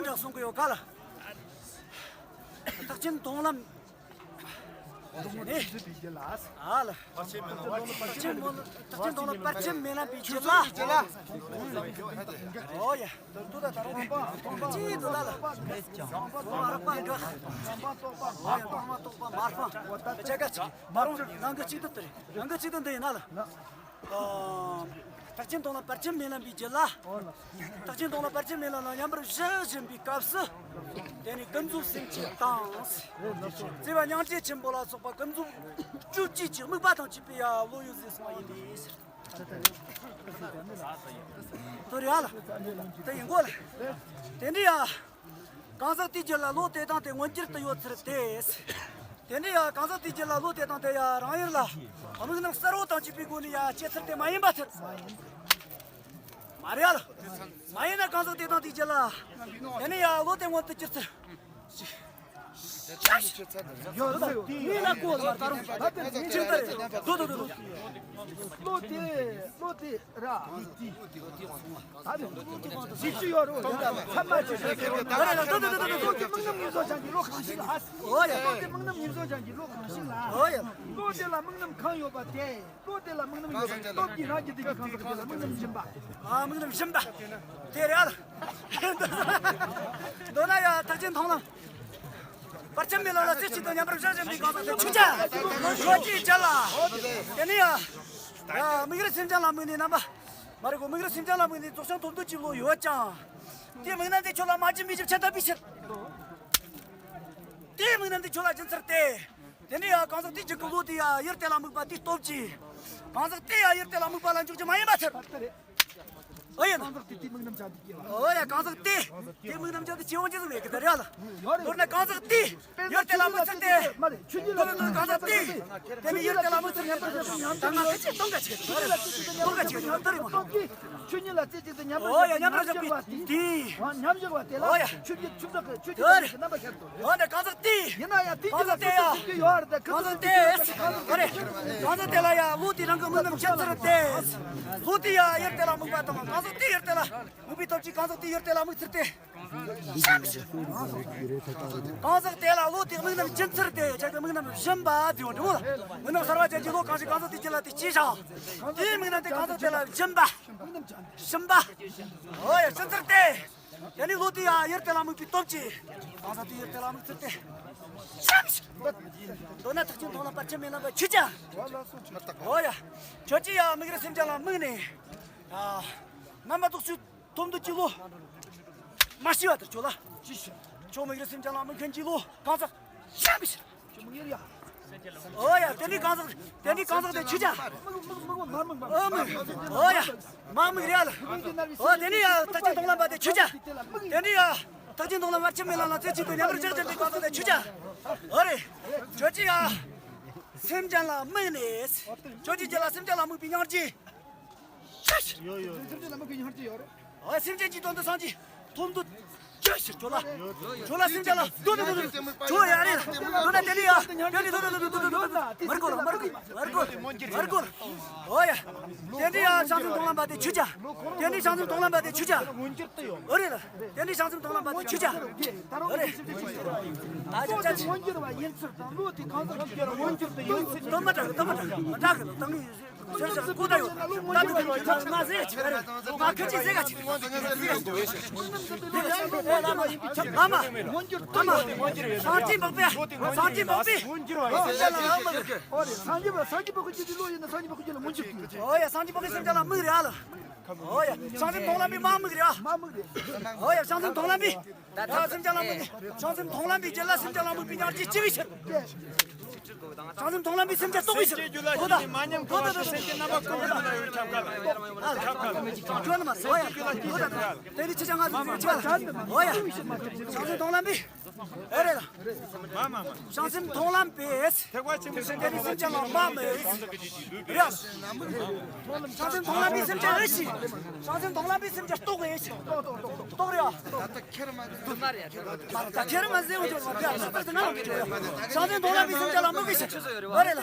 འདྲ་གསུང་གི་ཡོད་ག་ལ། ཐེག་ཆེན་མཐོང་ལམ། ཨ་ལ། ཐེག་ཆེན་མཐོང་ལམ་བར་ཆད་མེད་ལམ་པའི་རྒྱུད་ལ། ཨོ་ཡ། ཅི་འདུག་ལ་ལ། ཨོ་མ་རག་པ་འདྲ། ཨོ་ཡ་སྤང་མ་རྟོགས་པ་མ་སྤང་། ཅ་ག་ཅིག་མ་རུང་ནང་གི་གཅིག་ཏུ་དེ་རེད། ནང་གི་གཅིག་ཏུ་འདི་ཡིན་ན་ལ། ཨ། ཐེག་ཆེན་མཐོང་ལམ་བར་ཆད་མེད་ལམ་པའི་རྒྱུད་ལ། ཐེག་ཆེན་མཐོང་ལམ་བར་ཆད་མེད་ལམ་ལ་མཉམ་པར་བཞག་བཞིན་པའི་སྐབས་སུ། དེ་ནས་ཀུན་རྫོབ་སེམས་བསྐྱེད་དང་། བརྩེ་བ་སྙིང་རྗེ་ཆེན་པོ་ལ་སོགས་པ་ཀུན་རྫོབ་བཅུ་གཅིག་གི་དམིགས་པ་དང་བཅས་པའི་ཡ་བློ་ཡོད་ཟེར་གསུངས་པ་ཡིན་ཏེ། དོ་རེ་ཨ་ལ། དེ་ཡིན་གོ་ལ། དེ་འདྲ་ཡ། གང་ཟག་དེའི་རྒྱུད་ལ་བློ་དེ་དང་དེ་མངོན་གྱུར་དུ་ཡོད་ཚུལ་ཏེ། དེ་ནས་ཡང་གང་ཟག་དེའི་རྒྱུད་ལ་བློ་དེ་དང་དེ་ཡང་རང་ཡུལ་ལ་དམིགས་རྣམ་གསལ་བོ་དང་བཅས་པའི་སྒོ་ནས་ཡང་སྐྱེ་ཚུལ་དེ་མ་ཡིན་པ་ཐལ། མ་རེད་ཡ་ལ། མ་ཡིན་ན་གང་ཟག་དེ་དང་དེའི་རྒྱུད་ལ། དེ་ནས་ཡང་བློ་དེ་མངོན་དུ་གྱུར་ཚུལ། ཡོད་ལ་གོ་ལ་ད་རུང་ད་དེ་ཅིག་ལྟར་རེད། དོ་དོ་དོ་དོ། བློ་དེ་བློ་དེ་ར། ཞིབ་ཞིབ་ཡོད་རུང་ཡོད་ལ་ཚད་མ་ཆེ་ཆེ་ཡོད་ལ། བློ་དེ་དམིགས་རྣམ་ངེས་བཟུང་བྱ་རྒྱུའི་བློ་གང་ཞིག་ལ། ཨོ་ཡ། བློ་དེ་དམིགས་རྣམ་ངེས་བཟུང་བྱ་རྒྱུའི་བློ་གང་ཞིག་ལ། ཨོ་ཡ། བློ་དེ་ལ་དམིགས་རྣམ་གང་ཡོད་པ་དེ། བློ་དེ་ལ་དམིགས་རྣམ་ཡོད་པའི་སྟོབས་ཀྱིས་རང་གི་བདེ་སྐྱིད་གང་ཟག་དེ་ལ་དམིགས་རྣམ་སྦྱིན་པ། ཨ་དམིགས་རྣམ་སྦྱིན་པ། དེ་རེད་ཨ། མདོར་ན་ཡ་ཐེག་ཆེན་མཐོང་ལམ། བར་ཆད་མེད་ལམ་ལ་རྩེ་གཅིག་ཏུ་མཉམ་པར་བཞག་བཞིན་པའི་གང་ཟག་དེ་ཆོས་ཅན། ཆོས་ཅན་ལ། དེ་ནས་ཡ། ཡ་དམིགས་རིམ་སེམས་ཅན་ལ་དམིགས་ནས་རྣམ་པ། མ་རེད་གོ། དམིགས་རིམ་སེམས་ཅན་ལ་དམིགས་ནས་རྫོགས་བྱང་ཐོབ་འདོད་ཀྱི་བློ་ཡོད་ཀྱང་། དེའི་དམིགས་རྣམ་དེ་ཁྱོད་ལ་མ་སྦྱིན་པའི་རྒྱུ་མཚན་ལྟ་བུའི་ཕྱིར། དེའི་དམིགས་རྣམ་དེ་ཁྱོད་ལ་སྦྱིན་ཚུལ་ཏེ། དེ་ནས་ཡང་གང་ཟག་དེའི་རྒྱུད་ཀྱི་བློ་དེ་ཡང་ཡུལ་དེ་ལ་དམིགས་པ་དེའི་སྟོབས་ཀྱིས། གང་ཟག་དེ་ཡང་ཡུལ་དེ་ལ་དམིགས་པ་ལ་འཇོག་རྒྱུ་མ་ཡིན་པ་ཐལ། ཨོ་ཡིན། གང་ཟག་དེ་དེའི་དམིགས་རྣམ་ཅན་དེ་སྐྱེ་བ། ཨོ་ཡ། གང་ཟག་དེ་དེའི་དམིགས་རྣམ་ཅན་དེ་སྐྱེ་བ་ཅི་ཟིག་མེད་གི་དེ་རེད་ལ། མདོར་ན་གང་ཟག་དེ་ཡུལ་དེ་ལ་དམིགས་ཚུལ་ཏེ། མ་རེད། ཆོས་ཉིད་ལ། མདོར་ན་གང་ཟག་དེ་དེ་ནི་ཡུལ་དེ་ལ་དམིགས་ཚུལ་ཏེ། ད་ང་ཁ་ཅིག་སྟོང་ག་ཅིག་སྟོང་ག་ཅིག་ཡོད་དེ་རེད་མ། ཆོས་ཉིད་ལ་རྩེ་གཅིག་ཏུ་མཉམ་པར། ཨོ་ཡ། མཉམ་པར་བཞག་པའི་དེ། མཉམ་བཞག་པ་དེ་ལ། ཨོ་ཡ། ཆོས་ཉིད་ཆོས་བདག་གི་ཆོས་ཉིད་ཀྱི་རྣམ་པ་ཤར་དུ། འོ་ན་གང་ཟག་དེ། ཡིན་ན་ཡང་དེ་གང་ཟག་དེ་ཡ། གང་ཟག་དེ། ཨ་རེ། གང་ཟག་དེ་ལ་ཡ་བློ་དེ་རང་གི་དམིགས་རྣམ་ཅན་ཚུལ་ཏེ། བློ་དེ་ཡ་ཡུལ་དེ་ལ་དམིགས་པ་དང་གང་ཟག་དེ་ཡུལ་དེ་ལ་དམིགས་པའི་སྟོབས་ཀྱིས་གང་ཟག་དེ་ཡུལ་དེ་ལ་དམིགས་ཚུལ་ཏེ། གང་ཟག་དེ་ལ་བློ་དེ་དམིགས་རྣམ་སྦྱིན་ཚུལ་ཏེ། ཁྱེད་ཀྱི་དམིགས་རྣམ་སྦྱིན་པ་དེ་ཡོང་འགྲོ་ལ། དམིགས་རྣམ་གསར་བ་ཅན་གྱི་བློ་གང་ཞིག་གང་ཟག་དེ་སྦྱིན་ལ་དེ་སྐྱེས་ཤིང་། དེའི་དམིགས་རྣམ་དེ་གང་ཟག་དེ་ལ་སྦྱིན་པ། སྦྱིན་པ། འོ་ཡ། སྦྱིན་ཚུལ་ཏེ། དེ་ནི་བློ་དེ་ཡ་ཡུལ་དེ་ལ་དམིགས་པའི་སྟོབས་ཀྱིས། གང་ཟག་དེ་ཡུལ་དེ་ལ་དམིགས་ཚུལ་ཏེ། མདོར་ན་ཐེག་ཆེན་མཐོང་ལམ་བར་ཆད་མེད་ལམ་པ་ཆོས་ཅན། འོ་ཡ། ཁྱོད་ཀྱིས་ཡ་དམིགས་རིམ་སེམས་ཅན་ལ་དམིགས་ནས། ཡ། རྣམ་པ་རྫོགས་ཆོས་ཐོབ་འདོད་ཀྱི་བློ། མ་ཤི་བ་དེར་ཁྱོད་ལ། ཁྱོད་དམིགས་རིམ་སེམས་ཅན་ལ་དམིགས་མཁན་གྱི་བློ་གང་ཟག་ཤ་མི་ཤི། ཁྱོད་དམིགས་ཡུལ་ཡ། ཨོ་ཡ། དེ་ནི་གང་ཟག་དེ་ནི་གང་ཟག་དེ་ཆོས་ཅན། ཨོ་མི། ཨོ་ཡ། མ་དམིགས་རེད་ལ། ཨོ་དེ་ནི་ཡ་ཐེག་ཆེན་མཐོང་ལམ་པ་དེ་ཆོས་ཅན། དེ་ནི་ཡ་ཐེག་ཆེན་མཐོང་ལམ་བར་ཆད་མེད་ལམ་ལ་རྩེ་གཅིག་ཏུ་མཉམ་པར་བཞག་བཞིན་པའི་གང་ཟག་དེ་ཆོས་ཅན། ཨོ་རེད། ཁྱོད་ཀྱིས་ཡ་སེམས་ཅན་ལ་དམིགས་ནས། ཁྱོད་ཀྱིས་རྒྱུད་ལ་སེམས་ཅན་ལ་དམིགས་པའི་སྙིང་རྗེ། ཡོད་ཡོད། སེམས་ཅན་ལ་དམིགས་པའི་སྙིང་རྗེ་ཡོད་རེད། ཨ། སེམས་ཅན་གྱི་དོན་དུ་སངས་རྒྱས་ཐོབ་འདོད་ཅི་ཞིག་ཁྱོད་ལ། ཁྱོད་ལ་སེམས་ཅན་ལ་འདོད་འདོད་འདོད་འདོད། ཁྱོད་ཡ་རེད། འདོད་ན་དེ་ནི་ཡ། དེ་ནི་འདོད་འདོད་འདོད་འདོད་འདོད། མར་གོ་ལ་མར་གོ་མར་གོ་མར་གོ། ཨོ་ཡ། དེ་ནི་ཡ་བྱང་སེམས་མཐོང་ལམ་པ་དེ་ཆོས་ཅན། དེ་ནི་བྱང་སེམས་མཐོང་ལམ་པ་དེ་ཆོས་ཅན། ཨོ་རེད་ལ། དེ་ནི་བྱང་སེམས་མཐོང་ལམ་པ་དེ་ཆོས་ཅན། ཨོ་རེད། ད་ཅི་ཅི་ཅི། མངོན་གྱུར་བ་ཡིན་ཚུལ་དང་བློ་དེ་གང་ཟག་གི་མངོན་གྱུར་དུ་ཡོད་ཚུལ། དོན་མ་དྲག་དོན་མ་དྲག་དྲག་གི་དང་གི། ཟེར་ཟེར་ཀུ་ད་ཡོད། ད་དུ་ང་ཟེར་གྱི་རེད། ང་ཁྱོད་ཀྱིས་ཟེར་ག་ཅིག་ཟེར་ག་ཅིག་ཨ་མ། ཨ་མ། སངས་རྒྱས་འཕགས་པས། སངས་རྒྱས་འཕགས་པས། སངས་རྒྱས་པ་སངས་རྒྱས་འཕགས་པའི་རྒྱུད་ཀྱི་བློ་ཡིན་ན་སངས་རྒྱས་འཕགས་པའི་རྒྱུད་ལ་མངོན་གྱུར་ཏེ། ཨོ་ཡ། སངས་རྒྱས་འཕགས་པའི་སེམས་ཅན་ལ་དམིགས་རེད་ཨ་ལ། ཨོ་ཡ། བྱང་སེམས་མཐོང་ལམ་པའི་མ་དམིགས་རེད་ཨ། མ་དམིགས་རེད། ཨོ་ཡ། བྱང་སེམས་མཐོང་ལམ་པའི། ད་སེམས་ཅན་ལ་དམིགས་ནས་བྱང་སེམས་མཐོང་ལམ་པའི་རྒྱུད་ལ་སེམས་ཅན་ལ་དམིགས་པའི་སྙིང་རྗེ་སྐྱེ་བའི་ཕྱིར། བྱང་སེམས་མཐོང་ལམ་པའི་སེམས་ཅན་རྟོགས་པའི་ཕྱིར། ཨོ་ད། མ་ཉམས་གོ་ད་ད་སེམས་ཅན་རྣམ་པ་ཀུན་ཏུ་ལ་ཡོད་ཁྱབ་ཁ་ལ། ཁྱབ་ཁ་ལ། ཁྱོད་ནི་མ་ཟེར་ཡ། ཨོ་ད། དེ་ནི་ཁྱེད་ཅག་ང་ཚོ་ཁྱེད་ཅག་ལ། ཨོ་ཡ། བྱང་སེམས་མཐོང་ལམ་པའི། ཨེ་རེད་ལ། ཞང་ཞུང་མཐོང་ལམ་པས། ཐེག་པ་ཆེན་པོའི་སེམས་ཅན་ལ་མ་མེད། རེད། ཞང་ཞུང་མཐོང་ལམ་པའི་སེམས་ཅན་ཨེ་ཤི། ཞང་ཞུང་མཐོང་ལམ་པའི་སེམས་ཅན་རྟོགས་ཨེ་ཤི། རྟོགས་རེད་ཨ། ད་ཁྱེར་མ་ཟེར། ད་ཁྱེར་མ་ཟེར་འོ་ཅོ་མ་རེད་ཨ། ད་ང་ཞང་ཞུང་མཐོང་ལམ་པའི་སེམས་ཅན་ལ་མི་གི་ཤི། ཨེ་རེད་ལ།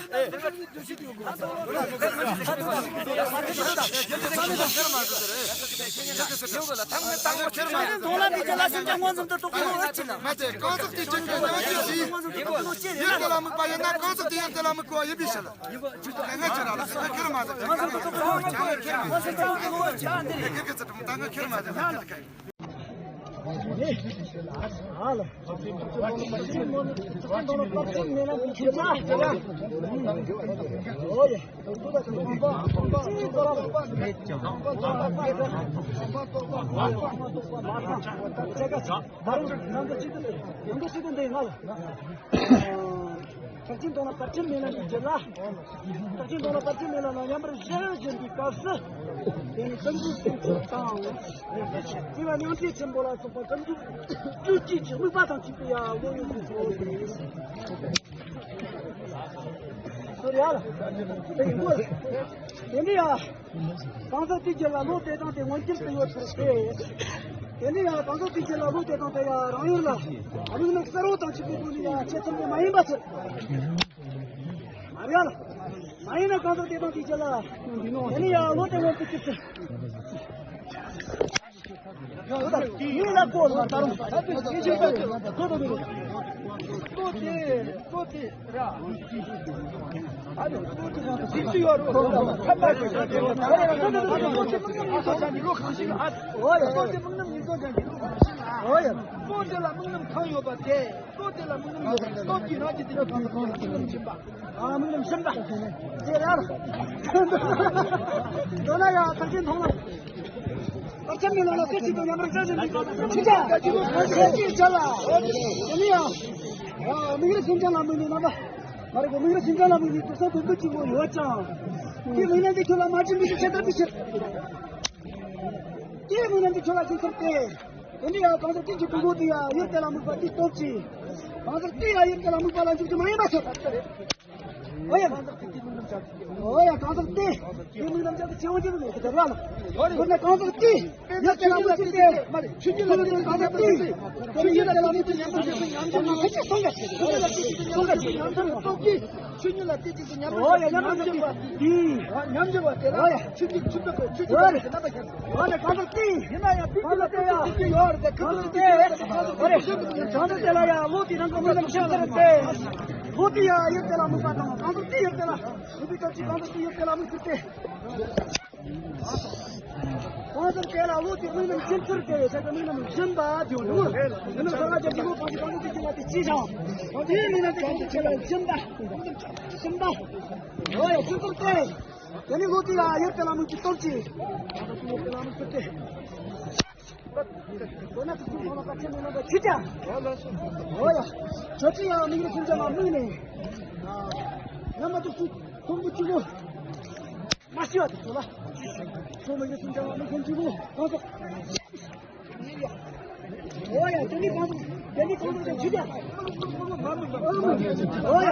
ཐེག་ཆེན་དོན་ལ་བར་ཆད་མེད་ལ་ནི་རྒྱུད་ལ། ཐེག་ཆེན་དོན་ལ་བར་ཆད་མེད་ལ་ན་མཉམ་པར་བཞག་བཞིན་པའི་སྐབས་སུ། དེ་ནི་ཀུན་འདུས་སེམས་དང་། སྐྱེ་བ་མྱང་འདས་ཆེན་པོ་ལ་སོགས་པ་ཀུན་འདུས་བཅུ་གཅིག་གི་དམིགས་པ་དང་བཅས་པའི་ཡ་བློ་ཡོད་པའི་ཚོགས་ཏེ། སོ་ར་ལ། དེ་ཡིན་དགོས། དེ་ནི་ཡ། གང་ཟག་དེའི་རྒྱུད་ལ་བློ་དེ་དང་དེ་མངོན་གྱུར་དུ་ཡོད་ཚུལ་ཏེ། དེ་ནི་ཡང་གང་ཟག་དེའི་རྒྱུད་ལ་བློ་དེ་དང་དེ་ཡང་རང་ཡུལ་ལ་དམིགས་རྣམ་གསལ་བོ་དང་གཅིག་པའི་སྒོ་ནས་ཡང་ཆེད་ཚུལ་དེ་མ་ཡིན་པ་ཚུལ། མ་རེད་ལ། མ་ཡིན་ན་གང་ཟག་དེ་དང་དེའི་རྒྱུད་ལ། དེ་ནི་ཡང་བློ་དེ་མངོན་དུ་གྱུར་ཚུལ། ཡིན་ལ་གོ་ལ་ད་རུང་ད་དུས་ཤེས་བྱེད་པ་དེ་ལ་ད་གོ་དོ་མི་རུང་། བློ་དེ་བློ་དེ། དམིགས་རྣམ་གང་ཡོད་པ་དེ། ལྟོ་དེ་ལ་དམིགས་རྣམ་ཡོད་པ་ལྟོ་དེའི་རང་གི་དེ་ལ་དམིགས་རྣམ་སྦྱིན་པ། ཨ་དམིགས་རྣམ་སྦྱིན་པ། དེ་རེད། མདོར་ན་ཡང་ཐེག་ཆེན་མཐོང་ལམ། བར་ཆད་མེད་ལ་ལ་སྐད་ཅིག་ཏུ་མཉམ་པར་བཞག་བཞིན་པའི་སྐབས་སུ་ཆོས་ཅན། ཆོས་ཅན་བྱ་ལ། དེ་ནི་ཡང་། ཡང་དམིགས་རིམ་སེམས་ཅན་ལ་དམིགས་ནས་རྣམ་པ། མ་རིག་པའི་དམིགས་རིམ་སེམས་ཅན་ལ་དམིགས་ནས་དུག་ས་དུག་གི་ཆུ་བོ་ཡོད་ཀྱང་། དེའི་དམིགས་རྣམ་དེ་ཁྱོད་ལ་མ་བྱིན་པའི་ཆེད་དུ་མི་བྱེད། དེའི་དམིགས་རྣམ་དེ་ཁྱོད་ལ་བྱིན་ཚུལ་ཏེ། དེ་འདྲ་ཡང་གང་ཟག་དེ་གི་དུག་གོ་དེ་ཡང་ཡུལ་དེ་ལ་དམིགས་པ་དེ་སྟོབས་ཀྱིས། གང་ཟག་དེ་ཡང་ཡུལ་དེ་ལ་དམིགས་པ་ལ་འཇུག་རྒྱུ་མ་ཡིན་པ་ཟེར། འོ་ཡ། འོ་ཡ་གང་ཟག་དེ། དེའི་དམིགས་རྣམ་ཅག་གི་ཆེ་བོ་ཅི་ལ་ཟེར་ར་ལ། མདོར་ན་གང་ཟག་དེ། ཡུལ་དེ་ལ་དམིགས་ཀྱི་དེ། མ་རེད་ཆོས་ཉིད་ལ་གང་ཟག་དེ། དེ་ནི་ཡུལ་དེ་ལ་དམིགས་ཀྱི་ཉམས་པར་བྱེད་པའི་ཉམས་ཆེན་ལ་ཁ་ཆེ་སོང་ག་ཆོས་ཉིད་ལ་དེ་ཅིག་ཏུ་ཉམས་པར་སྟོབས་ཀྱིས། ཆོས་ཉིད་ལ་དེ་ཅིག་ཏུ་ཉམས་པར་བྱེད་པ་དེ། ཉམས་ཆེ་བ་དེ་ལ་ཆོས་ཉིད་ཆོས་སྟོབས་ཀྱི་ཆོས་ཀྱི་སྟོབས་ཀྱི་རྣམ་པ་ཁྱེར། ཨ་ནི་གང་ཟག་དེ། ཡིན་ན་ཡང་དེ་ཅི་ལ་དེ་ཡང་དེ་ཡོད་རེད་དེ་གང་ཟག་དེ། ཨ་རེ། གང་ཟག་དེ་ལ་ཡང་བློ་དེ་རང་གི་དམིགས་རྣམ་ཤེས་ཚར་ཏེ། བློ་དེ་ཡང་ཡུལ་དེ་ལ་དམིགས་པ་དང་གང་ཟག་དེ་ཡུལ་དེ་ལ་དམིགས་པའི་སྐབས་ཀྱི་གང་ཟག་དེ་ཡུལ་དེ་ལ་དམིགས་ཚུལ་ཏེ། གང་ཟག་དེ་ལ་བློ་དེ་དམིགས་རྣམ་སྦྱིན་ཚུལ་ཏེ་ཟེར་གི་དམིགས་རྣམ་སྦྱིན་པ་དེ་ཡོད་ནོ། དེ་ནི་གསང་སྔགས་རྒྱ་མཚོའི་བློ་གང་ཟག་གང་ཟག་དེ་ཅི་ལ་དེ་ཅི་ཞང་། དེའི་དམིགས་རྣམ་དེ་གང་ཟག་དེ་ལ་སྦྱིན་པ། སྦྱིན་པ། འོ་ཡ་སྦྱིན་ཚུལ་ཏེ། དེ་ནི་བློ་དེ་ཡང་ཡུལ་དེ་ལ་དམིགས་ཀྱི་སྟོབས་ཀྱིས། ཡུལ་དེ་ལ་དམིགས་ཀྱི་སྟོབས་ཀྱིས། འོ་ཡ། གང་ཟག་དེ་ཡུལ་དེ་ལ་དམིགས་པ་དེ་ཆོས་ཅན། འོ་ཡ། ཆོས་ཅན་ཡང་དམིགས་རིམ་སེམས་ཅན་ལ་དམིགས་ནས། རྣམ་པ་དུ་སུ་ཁོང་གི་གཅིག་པོ། མ་ཤི་བ་དེ་ཚོ་ལ། ཆོས་དམིགས་རིམ་སེམས་ཅན་ལ་དམིགས་ཁོང་གཅིག་པོ། གང་ཟག་འོ་ཡ། དེ་ནི་གང་ཟག་དེ་ནི་གང་ཟག་དེ་ཆོས་ཅན། འོ་ཡ།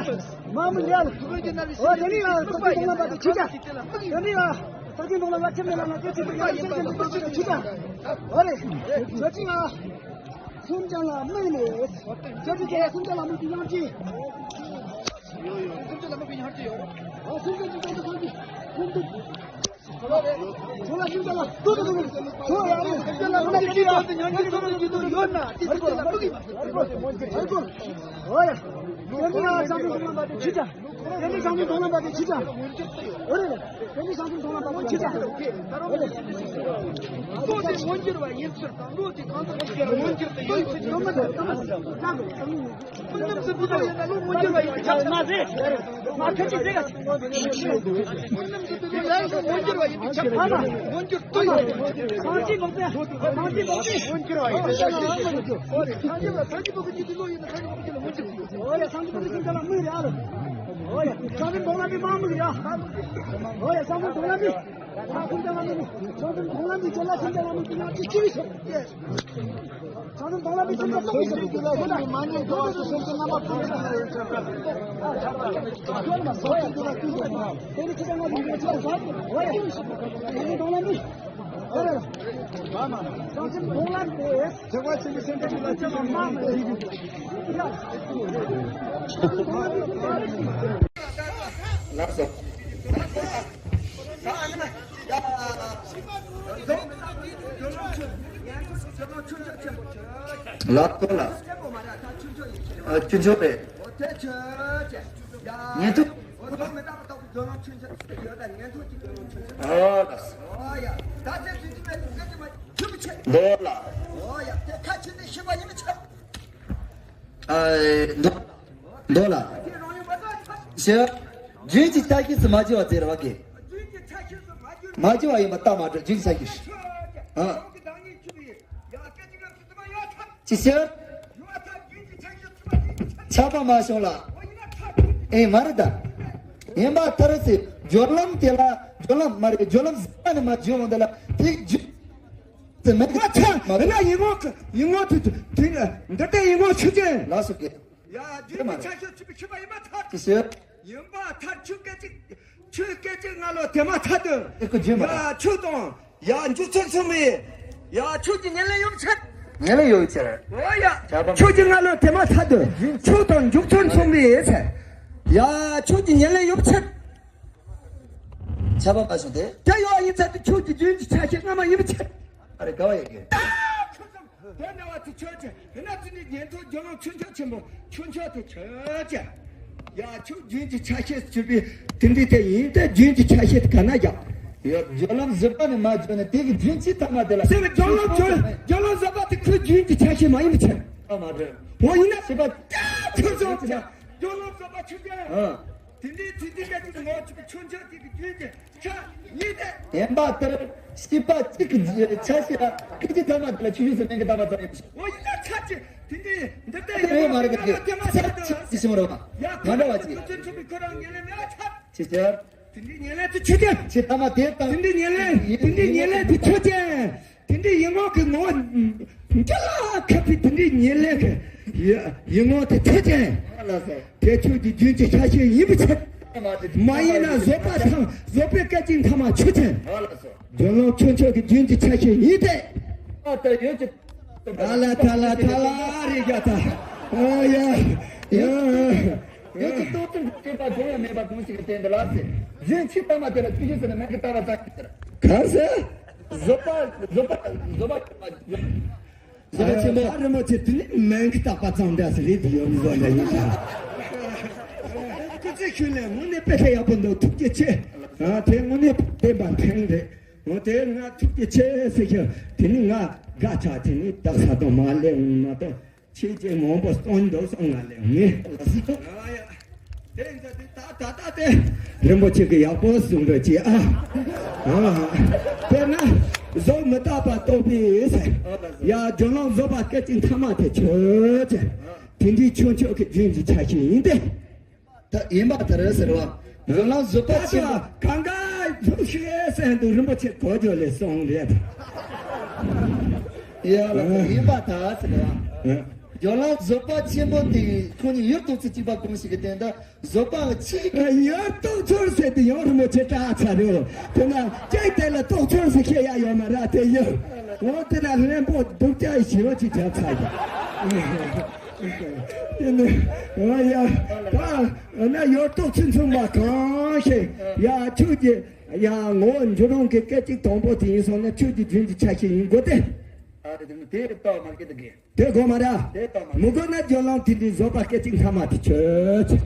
མ་མི་ལ། འོ་དེ་ནི་ཡང་ཐེག་ཆེན་མཐོང་ལམ་པ་དེ་ཆོས་ཅན། དེ་ནི་ཡང་ཐེག་ཆེན་མཐོང་ལམ་པ་ཆེན་མོ་ལ་ན་དེ་ཆོས་ཅན། ཡང་ཆོས་ཅན་དེ་ཆོས་ཅན། འོ་རེད། ཆོས་ཅན་ཡང་། སེམས་ཅན་ལ་དམིགས་ནས། ཆོས་ཅན་དེ་ལ་སེམས་ཅན་ལ་དམིགས་པའི་ཡང་ཅི། སེམས་ཅན་ལ་དམིགས་པའི་ཡང་ཅི་ཡོད། འོ་སེམས་ཅན་གྱི་སེམས་ཅན་སེམས་ཅན། ཁོང་ཚོ་ལ་སེམས་ཅན་ལ་ལྟོས་དང་ལྟོས་ཡང་སེམས་ཅན་ལ་དམིགས་ཀྱི་ཡོད་ན་དེ་སེམས་ཅན་ལ་དམིགས་ཀྱི་མ་རེད། འོ་ཡ། དེ་ནི་ཡང་བྱང་ཆུབ་སེམས་ལ་དམིགས་པ་དེ་ཆོས་ཅན། དེ་ནི་བྱང་ཆུབ་སེམས་ལ་དམིགས་པ་དེ་ཆོས་ཅན། འོ་རེད། དེ་ནི་བྱང་ཆུབ་སེམས་ལ་དམིགས་པ་ཆོས་ཅན། འོ་རེད། བློ་དེ་མངོན་གྱུར་བ་ཡིན་ཚུལ་དང་བློ་དེ་གང་དུ་མངོན་གྱུར་ཡོད་ཚུལ་དེ་ཡོད་ཚུལ་ཡོད་མ་རེད། དམིགས་རྣམ་ཟེར་དུས་ཡིན་ན་བློ་མངོན་གྱུར་བ་ཡིན་པས་ཁྱབ། མ་ཟེར། མ་ཁྱོད་ཀྱིས་ཟེར་ག་དམིགས་རྣམ་ཟེར་དུས་ཡིན་ན་བློ་མངོན་གྱུར་བ་ཡིན་པས་ཁྱབ། མངོན་གྱུར་དུ་ཡོད། སངས་རྒྱས་མོག་པས། སངས་རྒྱས་མོག་པས། མངོན་གྱུར་བ་ཡིན་པས་ཁྱབ། སངས་རྒྱས་ལ་སངས་རྒྱས་པོ་གི་ཉིད་དུ་བློ་ཡིན་ན་སངས་རྒྱས་པོ་གི་ཉིད་ལ་མངོན་གྱུར་དུ་ཡོད། འོ་ཡ། སངས་རྒྱས་པོ་གི་སེམས་ཅན་ལ་དམིགས་རེད་ཨ་ལ། འོ་ཡ། བྱང་ཆུབ་མཐོང་ལམ་པའི་མ་དམིགས་རེད་ཨ། འོ་ཡ། བྱང་ཆུབ་མཐོང་ལམ་པའི། ལགས་སོ། ལགས་སོ་ལགས། ཨ། ཁྱུ་མཆོག་རེད། ཉན་ཐུབ། ཨོ་ལགས། འདུག་ལགས། ཨ། འདུག་འདུག་ལགས། ཤེས། རྒྱུན་གྱི་ཆ་ཤས་སུ་མ་གྱུར་བ་ཟེར་བ་གི། མ་གྱུར་བ་ཡིན་པ་ལྟ་མ་གྲུབ། རྒྱུན་གྱི་ཆ་ཤས་སུ། ཨ། ཅི་ཟེར། ཆགས་པ་མ་བྱུང་ལ། ཨེ་མ་རེད་ད། ཡིན་པ་ལྟར་ཟེར། སྦྱོར་ལམ་དེ་ལ། སྦྱོར་ལམ་མ་རེད། སྦྱོར་ལམ་ཟེར་བ་ནི་མ་བརྗོད་འོང་དེ་ལ་དེ་རྒྱུ། དེ་མེད་ཀྱི་ཆ་མ་རེད། ཡིན་ངོ་ཡིན་ངོ་དེ་དེ་འདི་ལྟ་ཡིན་ངོ་ཆུ་ཅན། ལགས་སོ་གི། ཡ་རྒྱུན་གྱི་ཆ་ཤས་ཆུ་པའི་ཆུ་པ་ཡིན་པ་ཐག་ཆོད། ཡིན་པ་ཐག་ཆོད་སྐད་ཅིག་ཆོས་སྐད་ཅིག་ང་ལོ་དེ་མ་ཐག་ཏུ། ཨེ་ཁོ་རྒྱུན་མ། ཡ་ཆོས་དང་ཡ་འཇུག་ཚུལ་མཚུངས་པའི། ཡ་ཆོས་ཀྱི་ཉེར་ལེན་ཡོད་ཕྱིར། ཉེར་ལེན་ཡོད་ཕྱིར། ཨོ་ཡ། ཆོས་ཀྱི་ང་ལོ་དེ་མ་ཐག་ཏུ། ཆོས་དང་འཇུག་ཚུལ་མཚུངས་པའི་ཚེ། ཡ་ཆོས་ཀྱི་ཉེར་ལེན་ཡོད་ཕྱིར། ཆགས་པ་མ་བྱུང་སྟེ། དེ་ཡོད་ཡིན་ཚད་དུ་ཆོས་ཀྱི་རྒྱུན་གྱི་ཆ་ཤས་སྔ་མ་ཡིན་པའི་ཕྱིར། ཨ་རེ་ག་བ་ཡོད་གི། དེ་ནས་བ་དེ་ཆོས་ཅན། དེ་ན་དེ་ནི་ཉན་ཐོས་སྦྱོར་ལམ་ཆོས་མཆོག་ཆེན་པོ་ཆོས་མཆོག་དེ་ཆོས་ཅན། ཡ་ཆོས་རྒྱུན་གྱི་ཆ་ཤས་སུ་གྱུར་པའི་དེ་འདྲའི་དེ་ཡིན་ཏེ། རྒྱུན་གྱི་ཆ་ཤས་དེ་ག་ན་རྒྱག་ཡོད། སྦྱོར་ལམ་བཟོད་པ་ནི་མ་བྱུང་ན་དེ་གི་རྒྱུན་ཅི་ཐ་མ་དེ་ལ། ཟེར་བའི་སྦྱོར་ལམ་ཆོས་སྦྱོར་ལམ་བཟོད་པ་དེ་ཁོའི་རྒྱུན་གྱི་ཆ་ཤས་མ་ཡིན་པའི་ཕྱིར། ཨ་མ་རེད། འོ་ཡིན་ན་ཞེས་པ། ཁྱོད་ཚོ་སྦྱོར་ལམ་བཟོད་པ་ཆོས་ཅན། ཨ། དེ་འདྲའི་དེ་འདྲའི་ཀ་ཅིག་ངོ་ཆོས་ཆོས་མཆོག་ཅིག་གི་རྒྱུན་གྱི་ཆ་ཡིན་ཏེ། ཡིན་པ་ལྟར་ཤེས་པ་གཅིག་གི་ཆ་ཤས་ལ་སྐད་ཅིག་ཐ་མ་དེ་ལ་ཆོས་ཅན་ཟེར་མིང་གི་བཏགས་པ་ཙམ་ཡིན། འོ་ཡིན་ན་ཆ་ཅིག་དེ་འདྲའི་འདི་ལྟར་ཡིན་པ་མ་རེད་གི། ཆ་ཅིག་ཅི་ཞིག་མ་རེད་པ། ཡ་མ་འདྲ་བ་ཅིག་ཁོ་ཚོ་ཁོ་རང་ཉེར་ལེན་མེད་པ་ཆ། ཅི་ཟེར། དེ་འདྲའི་ཉེར་ལེན་དེ་ཆོས་ཅན། ཆོས་ཐ་མ་དེ་དང་། དེ་འདྲའི་ཉེར་ལེན་དེ་འདྲའི་ཉེར་ལེན་དེ་ཆོས་ཅན། དེ་འདྲའི་ཡིན་ངོ་གི་ངོ་བོ་འདི་ལ་ཁ་ཕི་དེ་འདྲའི་ཉེར་ལེན་གི་ཡིན་ངོ་དེ་ཆོས་ཅན། ལགས་སོ། དེ་ཆོས་ཀྱི་རྒྱུན་གྱི་ཆ་ཤས་ཡིན་པའི་ཕྱིར། མ་ཡིན་ན་བཟོད་པ་དང་བཟོད་པའི་སྐད་ཅིག་ཐ་མ་ཆོས་ཅན། ལགས་སོ། སྦྱོར་ལམ་ཆོས་མཆོག་གི་རྒྱུན་གྱི་ཆ་ཤས་ཡིན་ཏེ། ཨ་ད་ཡོད་ཀྱི། ཐ་ལ་ཐ་ལ་ཐ་ལ་རེ་རྒྱ་ཐ། ཨ་ཡ་ཡ། ཡོད་ཀྱི་རྟོགས་ཚུལ་སྐྱེས་པ་གང་ཡང་མེད་པ་གང་ཞིག་གི་སྟེང་དུ་ལ་ཟེར། རྒྱུན་ཆོས་ཐ་མ་དེ་ལ་ཆོས་ཅན་ཟེར་ན་མིང་གི་བཏགས་པ་ཙམ་ཡིན་ཟེར། ག་ཟེར། བཟོད་པ་བཟོད་པ་བཟོད་པ་བཟོད་པ་ཆེན་པོ། ཨ་རིན་པོ་ཆེ་དེ་ནི་མིང་གི་བཏགས་པ་ཙམ་འདྲ་ཟེར་རེད། དེ་ཡོད་མི་བཟོ་འདྲ་ཡིན་ཀྱང་། སྐུ་ཚེ་ཞུ་ལས་དངོས་གནས་དཔེ་ཆ་ཡག་པོ་འདུག་ཐུགས་རྗེ་ཆེ། ཨ་དེ་དངོས་གནས་བསྟན་པ་ཕན་རེད། འོ་དེ་ང་ཐུགས་རྗེ་ཆེ་ཟེར་ཞིང་དེ་ནི་ང་དགའ་ཆགས་དེ་ནི་བདག་ས་དང་མ་ལེན་མ་གཏོགས་ཆེ་ཆེ་མང་པོ་གཏོང་འདུག་བསམ་ང་ལེན་ངེས། ཨ་ཡ། དེ་ཡིན་ཙང་དེ་ད་ད་ད་དེ་རིན་པོ་ཆེ་གི་ཡག་པོ་གསུང་རོགས་གྱིས་ཨ། ཨ། དཔེར་ན་བཟོད་མི་རྟག་པ་རྟོགས་པའི་ཟེར། ཡ་སྦྱོར་ལམ་བཟོད་པ་སྐད་ཅིག་ཐ་མ་དེ་ཆོས་ཅན། དེ་འདྲའི་ཆོས་མཆོག་གི་རྒྱུན་གྱི་ཆ་ཤས་ཡིན་ཏེ། ད་ཡིན་པ་ལྟར་ཟེར་བ། སྦྱོར་ལམ་བཟོད་པ་ཆེན་པོ། གང་ག་ཐུགས་ཤེས་ཟེར་དུ་རིན་པོ་ཆེ་གོ་ཇོ་ལེ་སོང་རེད། ཡ་ལ་ཡིན་པ་ད་ཟེར་བ། སྦྱོར་ལམ་བཟོད་པ་ཆེན་པོ་དེ་ཁོ་གཉིས་ཡུལ་དུ་ཚུལ་གཅིག་པ་གང་ཞིག་གི་སྟེང་དུ་བཟོད་པ་ཆེ་གི། ཡུལ་དུ་ཚུལ་ཟེར་དུ་ཡང་རིན་པོ་ཆེ་དྲག་ཚར་རེད། དེ་ན་ཅིག་དེ་ལ་དུ་ཚུལ་ཟེར་ཤེས་ཡ་ཡོད་མ་ར་དེ་ཡུལ། འོ་དེ་ན་ལྷན་པོ་སྡུག་ཅག་ཞི་བ་ཅིག་བྱ་ཚར་ཡ། དེ་ནི་ཨ་ཡ་ད་ན་ཡོད་དོ་ཚུན་ཚུན་མ་གང་ཞིག་ཡ་ཆོས་ཀྱི་ཡ་ངོ་བོ་འཇུག་རུང་གི་སྐད་ཅིག་དང་པོ་དེ་ཡིན་སོང་ན་ཆོས་ཀྱི་རྒྱུན་གྱི་ཆ་ཤས་ཡིན་དགོས་ཏེ། ཨ་རེ་དེ་ནི་དེ་ལྟ་མ་གི་དེ་གི། དེ་དགོས་མ་ར། དེ་ལྟ་མ་གི། མི་དགོས་ན་སྦྱོར་ལམ་དེ་འདྲའི་བཟོད་པ་སྐད་ཅིག་ཐ་མ་དེ་ཆོས་ཅན།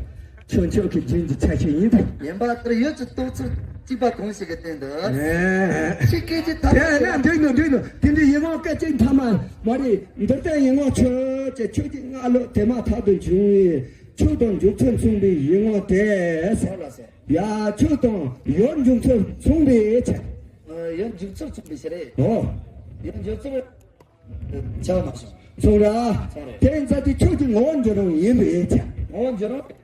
ཆོས་མཆོག་གི་རྒྱུན་གྱི་ཆ་ཤས་ཡིན་ཏེ། ཡིན་པ་ལྟར་ཡུལ་གྱི་རྟོགས་ཚུལ་གཅིག་པ་གང་ཞིག་གི་སྟེང་དུ། ཨེ། ཤིག་སྐད་ཅིག་ཐ་དེ་ན་འགྲིག་ནོ་འགྲིག་ནོ། དེ་འདྲའི་ཡིན་ངོ་སྐད་ཅིག་ཐ་མ་མ་རེད། འདིར་བསྟན་ཡིན་ངོ་ཆོས་ཅན། ཆོས་ཀྱི་སྔ་ལོགས་དེ་མ་ཐག་ཏུ་འབྱུང་བའི་ཆོས་དང་འཇུག་ཚུལ་མཚུངས་པའི་ཡིན་ངོ་དེ། ཡ་ཆོས་དང་ཡུལ་འཇུག་ཚུལ་མཚུངས་པའི་ཕྱིར། ཡུལ་འཇུག་ཚུལ་མཚུངས་པའི་ཕྱིར་རེད། ཨོ། ཡུལ་འཇུག་ཚུལ། ཆགས་མ་བྱུང་། ཚོགས་ར། ཚོགས་རེད། དེ་ཡིན་ཙང་དེ་ཆོས་ཀྱི་ངོ་བོ་འགྱུར་རུང་ཡིན་པའི་ཕྱིར། ངོ་བོ་འགྱུར་རུང་།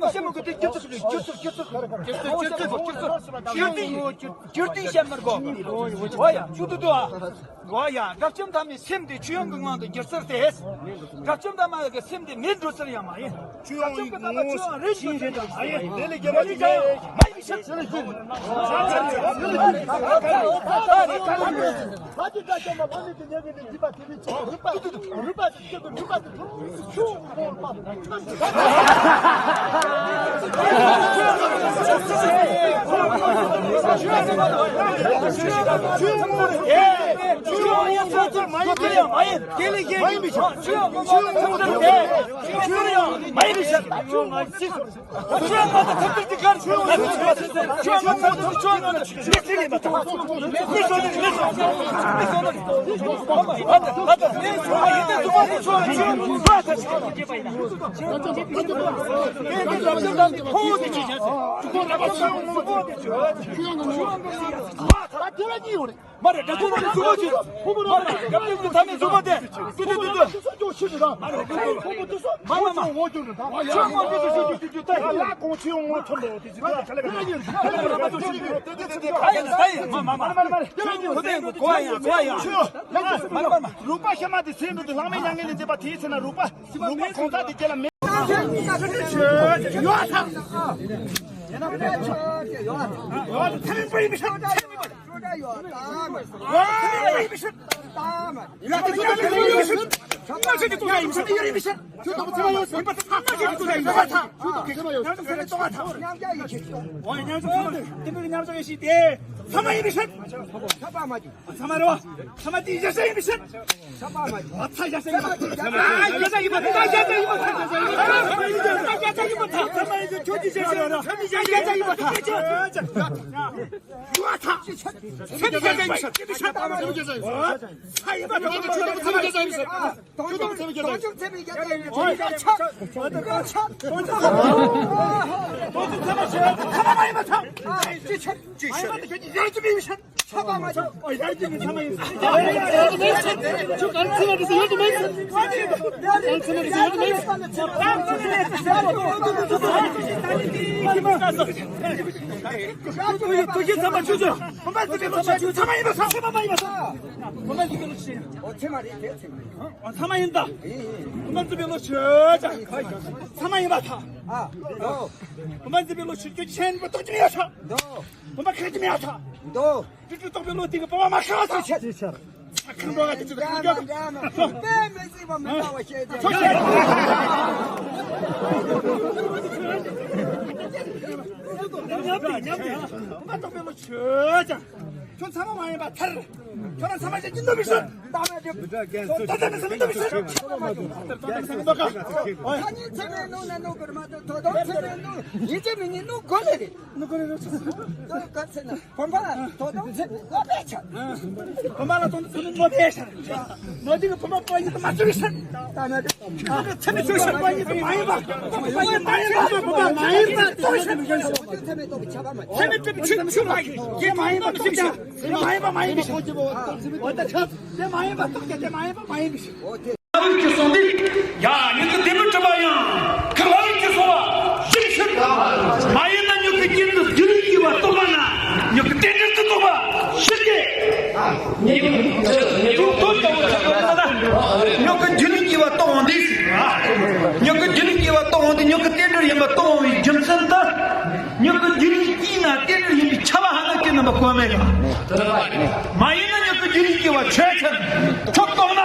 མོ་སེམས་མོ་གི་དེ་སྒྱུ་རྩལ་རེད། སྒྱུ་རྩལ། སྒྱུ་རྩལ། སྒྱུ་རྩལ། སྒྱུ་རྩལ། སྒྱུ་རྩལ། སྒྱུར་དུས། སྒྱུར་དུས་བཤད་མི་དགོས། འོ་ཡ། ཞུ་དུ་དུ་ཨ། འོ་ཡ། དགྲ་བཅོམ་ཐ་མའི་སེམས་དེ་ཆོས་དབྱིངས་ཀྱི་ངང་དུ་འགྱུར་ཚུལ་དེ། དགྲ་བཅོམ་ཐ་མ་གི་སེམས་དེ་མེད་འགྲོ་ཚུལ་ཡང་མ་ཡིན། ཆོས་དབྱིངས་ཀྱི་ངོ་བོ་ཞིག་རེད་དང་མ་ཡིན། དེ་ལས་རྒྱལ་བ་ཅི་བྱ་ཡང་མ་ཡིན་ཕྱིར། མ་རེད། དགྲ་བཅོམ་ཐ་མའི་གཟུགས་པོ་ཅིག་མ་རེད། དགྲ་བཅོམ་ཐ་མའི་གཟུགས་པོ་དེ། ཏུ་ཏུ་ཏུ་ཏུ། མ་རེད། མ་མ་མ། ཆོས་ངོ་སྤྲོད་ཞུ་རྒྱུ་དེ་ལྟ་ཡ། ལ་གོང་ཆོས་ངོ་ཐོན་འདུག་དེ་ཅི་ལ་ག་ལ་ག་ཡིན། ད་ཡིན། ད་ཡིན། མ་མ་མ། མ་མ་མ། ཁོ་དེ་གོ་ཡ་གོ་ཡ། མ་མ་མ། རུས་པ་ཤ་མ་དེ་ཟེར་འདུག་དེ་ལྷག་མའི་མྱ་ངན་ལས་འདས་པ་དེའི་ཚེ་ན་རུས་པ། རུས་པ་གང་དག་དེ་སྐྱེ་ལ་མེད། ཡོད་ཐལ། ཡོད་ཐལ། ཡོད་ཐལ། ཚང་མ་ཡིན་ད། ཚང་མ་ཡིན་ད། ཚང་མ་ཡིན་པ་ཐག་ཨ། ཨོ། བུམ་པ་འཛིན་པའི་བློ་ཤེས་རྒྱུ་ཆེན་པོ་རྟོགས་ཀྱི་མེད་ཤག་འདོ། བུམ་པ་ཁེགས་ཀྱི་མེད་ཤག་འདོ། དྲུག་ཅུ་རྟོགས་པའི་བློ་དེ་གི་བུམ་པ་མ་ཁེགས་པ་ཐག་ཆད། ཁང་པ་ག་དེ་ཅི་ད་ཁང་རྒྱག་ད་མེད་ཟིག་བ་མི་ལྟ་བ་ཤེས་ཏེ། ཉམས་ཏེ་ཉམས་ཏེ་བུམ་པ་རྟོགས་པའི་བློ་ཆོད་ཀྱང་། ཁྱོད་ཚང་མ་མ་ཡིན་པ་ཐར། ཁྱོད་རང་ཚང་མ་ཞིག་ཅི་འདོད་པའི་ཕྱིར། ད་ནི་ཚེ་མེད་ནུ་ན་ནུ་གར་མ་དོ་དོ་དོ་ཚེ་མེད་ནུ་ཡིན་ཚེ་མི་ཉིད་ནུ་གོ་ལེ་རེད། ནུ་གོ་ལེ་རེད། དོ་ག་ཚེ་ན་བུམ་པ་དོ་དོ་ཚེ་མེད་ནུ་པའི་ཆ། བུམ་པ་ལ་དོ་དོ་ཚེ་མེད་ནུ་པའི་ཆ། ནོ་དེ་གི་བུམ་པ་པ་ཡིན་དུ་མ་བཅུག་ཕྱིར། ད་ནི་ཚེ་མེད་བཅུག་ཕྱིར་པ་ཡིན་དུ་མ་ཡིན་པ། པ་ཡིན་མ་ཡིན་པ་བུམ་པ་མ་ཡིན་པ་བཅུག་ཕྱིར། ཚེ་མེད་བཅུག་ཕྱིར་པ་ཡིན་དུ་མ་ཡིན་པ་བཅུག་ཕྱིར། དེ་མ་ཡིན་པ་མ་ཡིན་པ་ཞིག་འོ་ད་ཆ། དེ་མ་ཡིན་པ་རྟོགས་ཀྱང་དེ་མ་ཡིན་པ་མ་ཡིན་པ་ཞིག་འོ་དེ། ལྷ་ལུས་ཀྱི་གསུང་འདི། ཡ། མྱུ་གུ་ལྡེ་མིག་གྲུབ་པ་ཡང་། ཁ་ལྷ་ལུས་ཀྱི་གསུང་བ་ཞིག་ཕྱིར། མ་ཡིན་ན་མྱུ་གུ་རྒྱུན་དུ་སྒྱུ་ལུས་ཀྱི་བ་རྟོགས་པ་ན། མྱུ་གུ་རྟེན་འབྲེལ་དུ་རྟོགས་པ་ཞིག་སྟེ། མྱུ་གུ་དོན་དུ་ཆགས་པ་ན། མྱུ་གུ་སྒྱུ་ལུས་ཀྱི་བ་རྟོགས་འོང་དུས། མྱུ་གུ་སྒྱུ་ལུས་ཀྱི་བ་རྟོགས་འོང་དུས་མྱུ་གུ་རྟེན་འབྲེལ་ཡིན་པ་རྟོགས་འོང་བའི་རྒྱུ་མཚན་དུ། མྱུ་གུ་སྒྱུ་ལུས་ཀྱིས་ན་རྟེན་འབྲེལ་ཡིན་པའི་ཁྱབ་པ་ཧ་ན་ཀྱི་རྣམ་པ་གོ་མེད་ཀྱང་། མ་ཡིན་ན་མྱུ་གུ་སྒྱུ་ལུས་ཀྱི་བ་ཆོས་ཅན། ཁྱོད་རྟོགས་ན།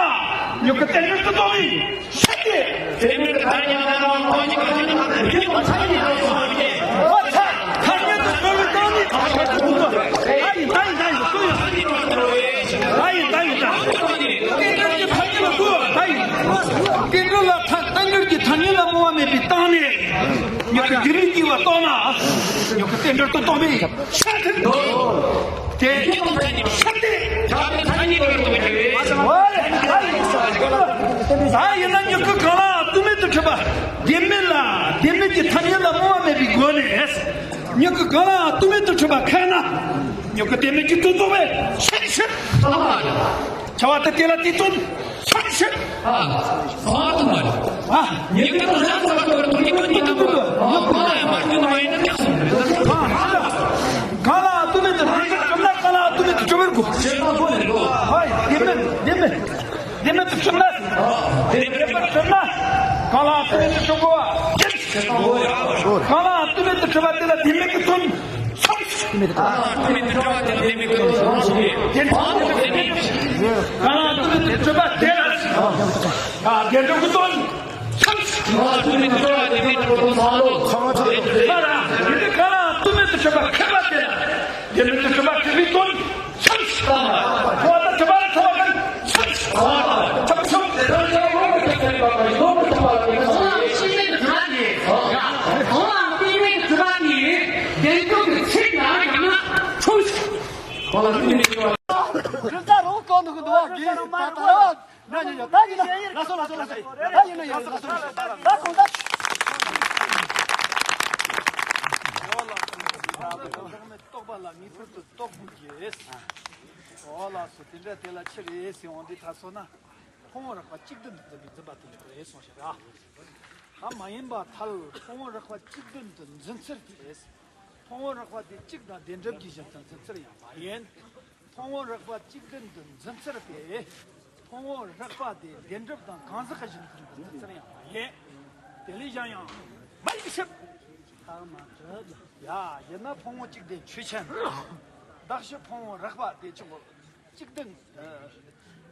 མྱུ་གུ་རྟེན་འབྲེལ་དུ་རྟོགས་པའི་ཕྱིར་ཏེ། དེ་མིན་ཐ་སྙད་ལ་མ་འོང་ནི་ག་ཅི་ན་རྒྱུ་མཚན་ཡིན་ནོ། ཨོ་ཐ་ཐ་སྙད་དུ་འགྲོ་བའི་རྟགས་ནི་ཐ་སྙད་དུ་འགྲོ། ད་ཡིན་ད་ཡིན་ད་ཡིན་ད་ཡིན། ད་ཡིན་ད་ཡིན་ད། རྟེན་འབྲེལ་གྱི་ཐ་སྙད་ལ་གོ་བ་ད་ཡིན། རྟེན་འབྲེལ་ལ་ཐ་རྟེན་འབྲེལ་གྱི་ཐ་སྙད་ལ་སྨྲ་བ་མེད་པའི་སྟེང་ནས། མྱུ་གུ་སྒྱུ་ལུས་ཀྱི་བ་རྟོགས་ན། མྱུ་གུ་རྟེན་འབྲེལ་དུ་རྟོགས་པའི་ཕྱིར་ཏེ། དེ་ཕྱིར་ཏེ། ད་ཡིན་ན་མྱུ་གུ་གང་ལའང་ལྟོས་མེད་དུ་གྲུབ་པ་བདེན་མེད་ལ་བདེན་མེད་ཀྱི་ཐ་སྙད་ལ་སྨྲ་བ་མེད་པའི་སྒོ་ནས། མྱུ་གུ་གང་ལའང་ལྟོས་མེད་དུ་གྲུབ་པ་ཁེགས་ན། མྱུ་གུ་བདེན་མེད་ཀྱི་དོན་རྟོགས་པའི་ཕྱིར་ཕྱིར། ཁྱབ་པ་དང་དེ་ལ་དེ་དོན་ཕྱིར་ཕྱིར། ཨ། གང་ལ་ལྟོས་མེད་དུ་གྲུབ་པ་ཡིན་ན་ཁེགས་སོ། གང་ལ་ལྟོས་མེད་དུ་གྲུབ་ན་གང་ལ་ལྟོས་མེད་དུ་གྲུབ་པར་གོ། ཧོ། བདེན་མེད་བདེན་མེད་བདེན་མེད་དུ་གྲུབ་ན། བདེན་མེད་དུ་གྲུབ་ན། གང་ལ་ལྟོས་མེད་དུ་གྲུབ་པ་ཡིན། གང་ལ་ལྟོས་མེད་དུ་གྲུབ་པ་དེ་ལ་བདེན་མེད་ཀྱི་དོན་སོང་ཞིག་གང་ལ་ལྟོས་མེད་དུ་གྲུབ་པ་དེ་ལ་བདེན་མེད་ཀྱི་དོན་སོང་ཞིག་གང་ལ་ལྟོས་མེད་དུ་གྲུབ་པ་དེ་ལ་བདེན་གྲུབ་ཀྱི་དོན་སོང་ཞིག་གང་ལ་ལྟོས་མེད་དུ་གྲུབ་པ་དེ་ལ་བདེན་མེད་ཀྱི་དོན་སོང་ཞིག་གང་ལ་ལྟོས་མེད་དུ་གྲུབ་པ་དེ་ལ་བདེན་མེད་དུ་གྲུབ་པ་གྲུབ་པའི་དོན། ཆགས་སྡང་། ཁོ་ད་གྲུབ་པ་ཐོབ་པ་ཆགས་སྡང་། ཆགས་སྡང་། རྟོགས་པ་ལ་ངེས་པར་དུ་རྟོགས་དགོས་ཀྱི། ཨོ་ལགས་སོ། དེ་འདྲ་དེ་ལ་ཆི་རེད་ཟེར་འོང་དུས་ད་སོང་ན། ཕུང་པོ་རགས་པ་གཅིག་བདུན་དུ་འཛིན་པའི་འཛིན་པ་དེ་ཉིད་རེད་གསུངས་ཤག་ར། ད་མ་ཡིན་པ་ཐལ། ཕུང་པོ་རགས་པ་གཅིག་བདུན་དུ་འཛིན་ཚུལ་དེ། ཕུང་པོ་རགས་པ་དེ་གཅིག་དང་བདེན་གྲུབ་ཀྱི་གཞི་རྩར་འཛིན་ཚུལ་ཡང་མ་ཡིན། ཕུང་པོ་རགས་པ་གཅིག་བདུན་དུ་འཛིན་ཚུལ་དེ། ཕུང་པོ་རགས་པ་དེ་བདེན་གྲུབ་དང་གང་ཟག་གི་གཞི་རྩར་འཛིན་ཚུལ་ཡང་མ་ཡིན། དེ་ལས་གཞན་ཡང་མ་ཡིན་ཕྱིར། ཡ། ཡིན་ན་ཕུང་པོ་གཅིག་བདེན་ཆོས་ཅན། གདགས་གཞི་ཕུང་པོ་རགས་པ་དེ་ཆོས་ཅན། གཅིག་བདེན།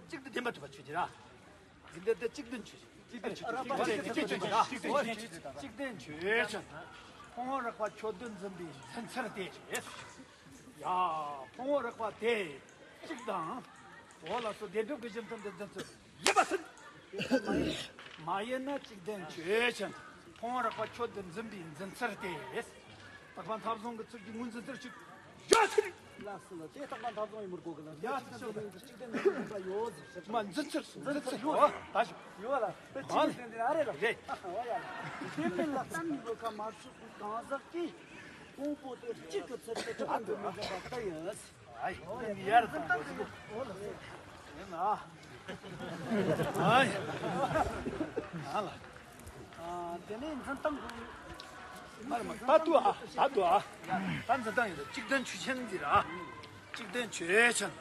གཅིག་བདེན་བདེན་པར་གྲུབ་པ་ཆོས་ཅན། འདི་འདི་གཅིག་བདེན་ཆོས་ཅན། གཅིག་བདེན་ཆོས་ཅན། གཅིག་བདེན་ཆོས་ཅན། གཅིག་བདེན་ཆོས་ཅན། གཅིག་བདེན་ཆོས་ཅན། ཕུང་པོ་རགས་པ་ཁྱོད་བདུན་འཛིན་པའི་འཛིན་ཚུལ་དེ་ཆོས། ཡ། ཕུང་པོ་རགས་པ་དེ་གཅིག་དང་། འོ་ལགས་སོ། བདེན་གྲུབ་ཀྱི་གཞི་རྩར་འཛིན་ཚུལ་ཡིན་པ་ཟིན། མ་ཡིན་ན་གཅིག་བདེན་ཆོས་ཅན། ཕུང་པོ་རགས་པ་ཁྱོད་བདུན་འཛིན་པའི་འཛིན་ཚུལ་དེ། རྟག་པ་མཐའ་བཟུང་གི་ཚུལ་གྱིས་ངོས་འཛིན་ཚུལ་གཅིག་ཡ་ཚིག་ལ་སུ་ལ་དེ་ལྟ་མ་ད་བཟུང་ཡི་མི་དགོས་གི་ལ། ཡ་ཚིག་ཤོག་གཅིག་ལྡན་ནི་ཡོད་པ་ཡོད་ཟེར། མ་འཛིན་ཚུལ་འཛིན་ཚུལ་ཡོད་ད་ཞུ། ཡོད་ལ་དེ་ཅི་ཡོད་ཟེར་འདི་ཨ་རེད་ལ། རེད། ཨ་ཧ་ཡ་ལ། དེ་མིན་ལ་གཏན་ནས་འགྲོ་ཁ་མ་ཆོག་པའི་གང་ཟག་གིས་ཕུང་པོ་དེ་གཅིག་གི་ཚུལ་དུ་གྲུབ་པ་འདོད་མི་འདོད་པ་ལྟ་ཡིན། ཨ་ཡ་ཡར་དང་པོ་ཟིག་ཡིན་ན། ཨ་ཡ་ཨ་ལ། ཨ་དེ་ནས་འཛིན་སྟངས་ཀྱི། མ་རེད་མ་རེད། ད་དུ་ཨ་ད་དུ་ཨ། ད་འཛིན་སྟངས་ཡིན་ད། གཅིག་ལྡན་ཆོས་ཅན་འདི་ར། གཅིག་ལྡན་ཆོས་ཅན།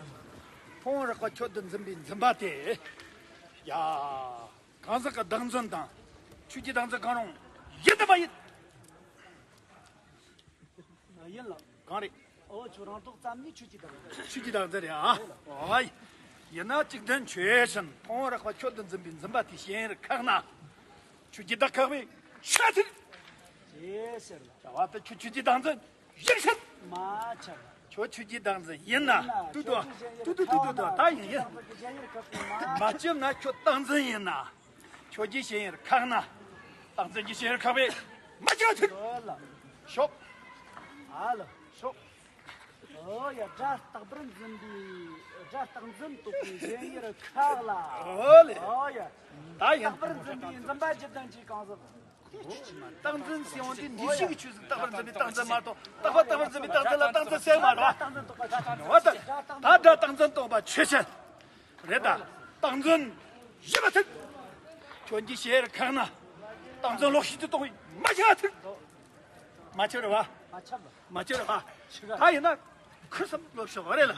ཕུང་པོ་རགས་པ་ཁྱོད་དུ་འཛིན་པའི་འཛིན་པ་དེ། ཡ། གང་ཟག་གི་བདག་འཛིན་དང་། ཆོས་ཀྱི་བདག་འཛིན་གང་རུང་ཡིན་དམ་མ་ཡིན། ཡིན་ལ། གང་རེད། ཨོ་ཁྱོད་རང་རྟོགས་ཙམ་ནས་ཆོས་ཀྱི་བདག་འཛིན། ཆོས་ཀྱི་བདག་འཛིན་རེད་ཨ། ཨོ་ཡིན་ན་གཅིག་ལྡན་ཆོས་ཅན། ཕུང་པོ་རགས་པ་ཁྱོད་དུ་འཛིན་པའི་འཛིན་པ་དེ་ཞེན་ཡུལ་ཁེགས་ན། ཆོས་ཀྱི་བདག་ཁེགས་པས་ཆོས་ཐིག་ཅེས་ཟེར་ལ། བྱ་བ་དེ་ཁྱོད་ཆོས་ཀྱི་བདག་འཛིན་ཡིན་ཕྱིར། མ་ཁྱབ། ཁྱོད་ཆོས་ཀྱི་བདག་འཛིན་ཡིན་ན། ཏུ་ཏུ་ཏུ་ཏུ་ཏུ་ཏུ་ད་ཡིན་ཡིན། མ་ཁྱབ་ན་ཁྱོད་བདག་འཛིན་ཡིན་ན། ཁྱོད་ཀྱི་ཞེན་ཡུལ་ཁེགས་ན། བདག་འཛིན་གྱི་ཞེན་ཡུལ་ཁེགས་པས་མ་ཁྱབ་ཐིག་ཤོག་ཨ་ལ་ཤོག་ཨོ་ཡ། སྒྲ་རྟག་པར་འཛིན་པའི་སྒྲ་རྟག་འཛིན་རྟོག་པའི་ཞེན་ཡུལ་ཁེགས་ལ། ཨོ་ལེ། ཨོ་ཡ། ད་ཡིན། རྟག་པར་འཛིན་པའི་འཛིན་པ་ཇི་ལྟར་གྱི་གང་ཟག་རྟག་འཛིན་ཟེར་བ་འདི་འདུས་བྱས་ཀྱི་ཆོས་ཟིག་རྟག་པར་འཛིན་པའི་རྟག་འཛིན་མ་གཏོགས། རྟག་པ་རྟག་པར་འཛིན་པའི་རྟག་འཛིན་ལ་རྟག་འཛིན་ཟེར་མ་རེད་བ། འོ་ད་ད་སྒྲ་རྟག་འཛིན་རྟོག་པ་ཆོས་ཅན། རེད་ད། རྟག་འཛིན་ཡིན་པ་ཐལ། ཁྱོད་ཀྱི་ཞེན་ཡུལ་ཁེགས་ན། རྟག་འཛིན་ལོག་ཤེས་ཀྱིས་རྟོགས་པས་མ་ཁྱབ་ཐལ། མ་ཁྱབ་རེད་བ། མ་ཁྱབ་ལ། མ་ཁྱབ་རེད་བ། ད་ཡིན་ན། ཁུར་སེམས་ལོག་ཤོག་རེད་ལ། ཡ།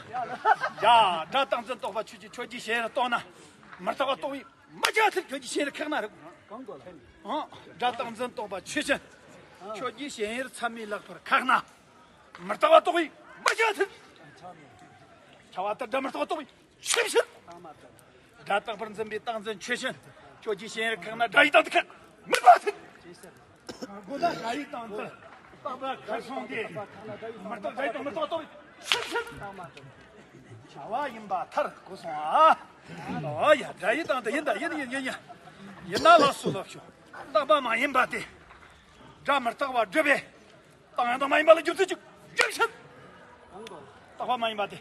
སྒྲ་རྟག་འཛིན་རྟོག་པ་ཆོས་ཅན། ཁྱོད་ཀྱི་ཞེན་ཡུལ་རྟོགས་ན། མི་རྟག་པ་རྟོགས་པས་མ་ཁྱབ་ཐལ། ཁྱོད་ཀྱི་ཞེན་ཡུལ་ཁེགས་ན་རེད། གང་གོ་ལ། ཨང་། སྒྲ་རྟག་འཛིན་རྟོག་པ་ཆོས་ཅན། ཁྱོད་ཀྱི་ཞེན་ཡུལ་མཚམས་མེད་ལེགས་པར་ཁེགས་ན། མི་རྟག་པ་རྟོགས་པས་མ་ཁྱབ་ཐལ། ཁྱབ་པ་ལྟར་སྒྲ་མི་རྟག་པ་རྟོགས་པས་ཆོས་ཕྱིར། སྒྲ་རྟག་པར་འཛིན་པའི་རྟག་འཛིན་ཆོས་ཅན། ཁྱོད་ཀྱི་ཞེན་ཡུལ་ཁེགས་ན་སྒྲ་ཡི་དོན་དེ་ཁེགས་མིན་པ་ཐལ། གོ་ད་སྒྲ་ཡི་དོན་དེ་རྟག་པ་ཁེགས་སོང་སྟེ། མི་རྟག་སྒྲ་ཡི་དོན་མི་རྟག་རྟོགས་པས་ཆོས་ཕྱིར། བྱ་བ་ཡིན་པ་མཐར་གོ་སོང་ཨ། ཨོ་ཡ། སྒྲ་ཡི་དོན་དེ་ཡིན་ད་ཡིན་ཡིན་ཡིན་ཡིན། ཡིན་ན་ལ་སོ་ལ་ཤོ། རྟག་པ་མ་ཡིན་པ་དེ། སྒྲ་མི་རྟག་པ་སྒྲུབ་པའི། རྟགས་ཡང་དག་མ་ཡིན་པ་ལ་སྒྲུབ་ཚུལ་གཅིག་སྒྲུབ་ཕྱིར། རྟག་པ་མ་ཡིན་པ་དེ།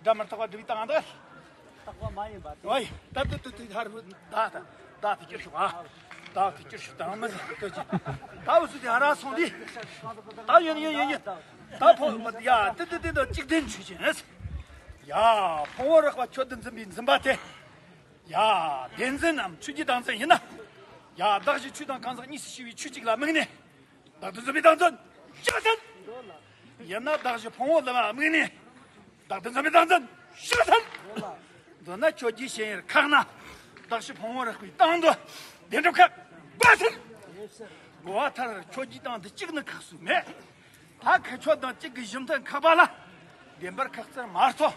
སྒྲ་མི་རྟག་པ་སྒྲུབ་པའི་རྟགས་ཡང་དག་རྟག་པ་མ་ཡིན་པ་དེ། ཨོ་ཡ། ད་དུ་དུ་དུ་ཧར་བུ་ད་ད་ད་དུ་ཅིར་ཤོག་ཨ། ད་དུ་ཅིར་ཤོག་ད་མི་ཟེར་དུ་ཅི། ད་འུ་ཚུ་དེ་ཧ་ར་སོང་དུས། ད་ཡིན་ཡིན་ཡིན་ཡིན། ད་ཕོ་མ་ཡ་དུ་དུ་དུ་དུ་གཅིག་ལྡན་ཆོས་ཅན། ཡ། ཕུང་པོ་རགས་པ་ཁྱོད་དུ་འཛིན་པའི་འཛིན་པ་དེ། ཡ། བདེན་འཛིན་ནམ་ཆོས་ཀྱི་བདག་འཛིན་ཡིན་ན། ཡ། གདགས་གཞི་ཆོས་དང་གང་ཟག་གཉིས་སུ་ཕྱེ་བའི་ཆོས་གཅིག་ལ་དམིགས་ནས། བདག་ཏུ་འཛིན་པའི་བདག་འཛིན་ཡིན་པ་ཐལ། ཡིན་ན་གདགས་གཞི་ཕུང་པོ་ལ་དམིགས་ནས། བདག་ཏུ་འཛིན་པའི་བདག་འཛིན་ཡིན་པ་ཐལ། མདོར་ན་ཁྱོད་ཀྱི་ཞེན་ཡུལ་ཁེགས་ན། གདགས་གཞི་ཕུང་པོ་རགས་པའི་སྟེང་དུ་བདེན་གྲུབ་ཁེགས་པ་ཐལ། གོ་བ་མཐར་ཁྱོད་ཀྱི་སྟེང་དུ་གཅིག་ནི་ཁེགས་སུ་མེད། ད་ཁ་ཁྱོད་དང་གཅིག་གི་གཞི་མཐུན་ཁེགས་པ་ལ། བདེན་པར་ཁེགས་ཚུལ་མ་རྟོགས།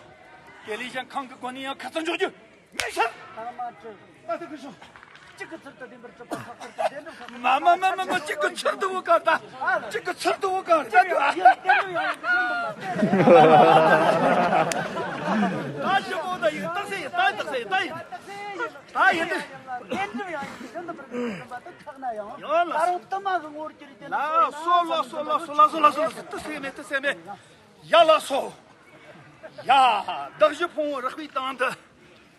དེ་ལས་ཀྱང་གང་གི་སྒོ་ནས་ཡང་ཁེགས་ཚུལ་འཇོག་རྒྱུ་མེད་ཕྱིར། ད་མ་གྲུབ། ད་དེ་གི་ཤོག་གཅིག་གི་ཚུལ་དུ་བདེན་པར་གྲུབ་པ་ཁེགས་ཚུལ་དང་བདེན་གྲུབ་ཁེགས་ཚུལ། མ་མ་མ་མ་མ་གཅིག་གི་ཚུལ་དུ་བོ་གར་ད། གཅིག་གི་ཚུལ་དུ་བོ་གར་ད་དུ་ཨ། བདེན་གྲུབ་ཡང་ཡིན་པ་ཤིན་ཏུ་མ་དེ། ད་ཞི་བོ་ད་ཡིན་རྟགས་གསལ་ཡིན། ད་རྟགས་གསལ་ཡིན། ད་ཡིན། ད་ཡིན་ཏེ། བདེན་གྲུབ་ཡང་ཡིན་ཤིན་ཏུ་མ་དེ་ཡིན་པ་དེ་ཁེགས་ན་ཡང་། ཡོད་ལ། ད་རུང་དུ་མ་གི་ངོ་བོར་གྱུར་ཏེ་ལ་སོ་ལ་སོ་ལ་སོ་ལ་སོ་ལ་སོ་ལ་སོ་ལ་དུ་སེ་མེ་དུ་སེ་མེ། ཡ་ལ་སོ། ཡ། གདགས་གཞི་ཕུང་པོ་རགས་པའི་སྟེང་དུ་